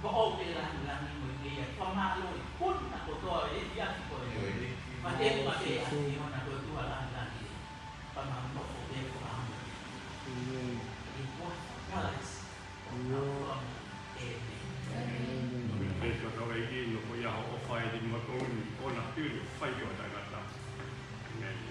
Ko ʻoe lāngilangi mo e ia. Fakamālō ʻi he puna kotoa e efiafi ko eni. Mālō Sīsū. Pea te u mate ʻa e ʻAfiona ko e ʻOtua lāngilangi. Pea mau nofo pē ko ʻAmeni. ʻĒmeni. ʻI he huafa ʻo Kalaisi. ʻIo. ʻĒmeni. ʻĒmeni. Pea ko e ʻEiki, nofo ia hoʻo ʻofa ʻiate kimautolu ni, ʻo na pili ʻo fai ki he tangata. ʻĒmeni.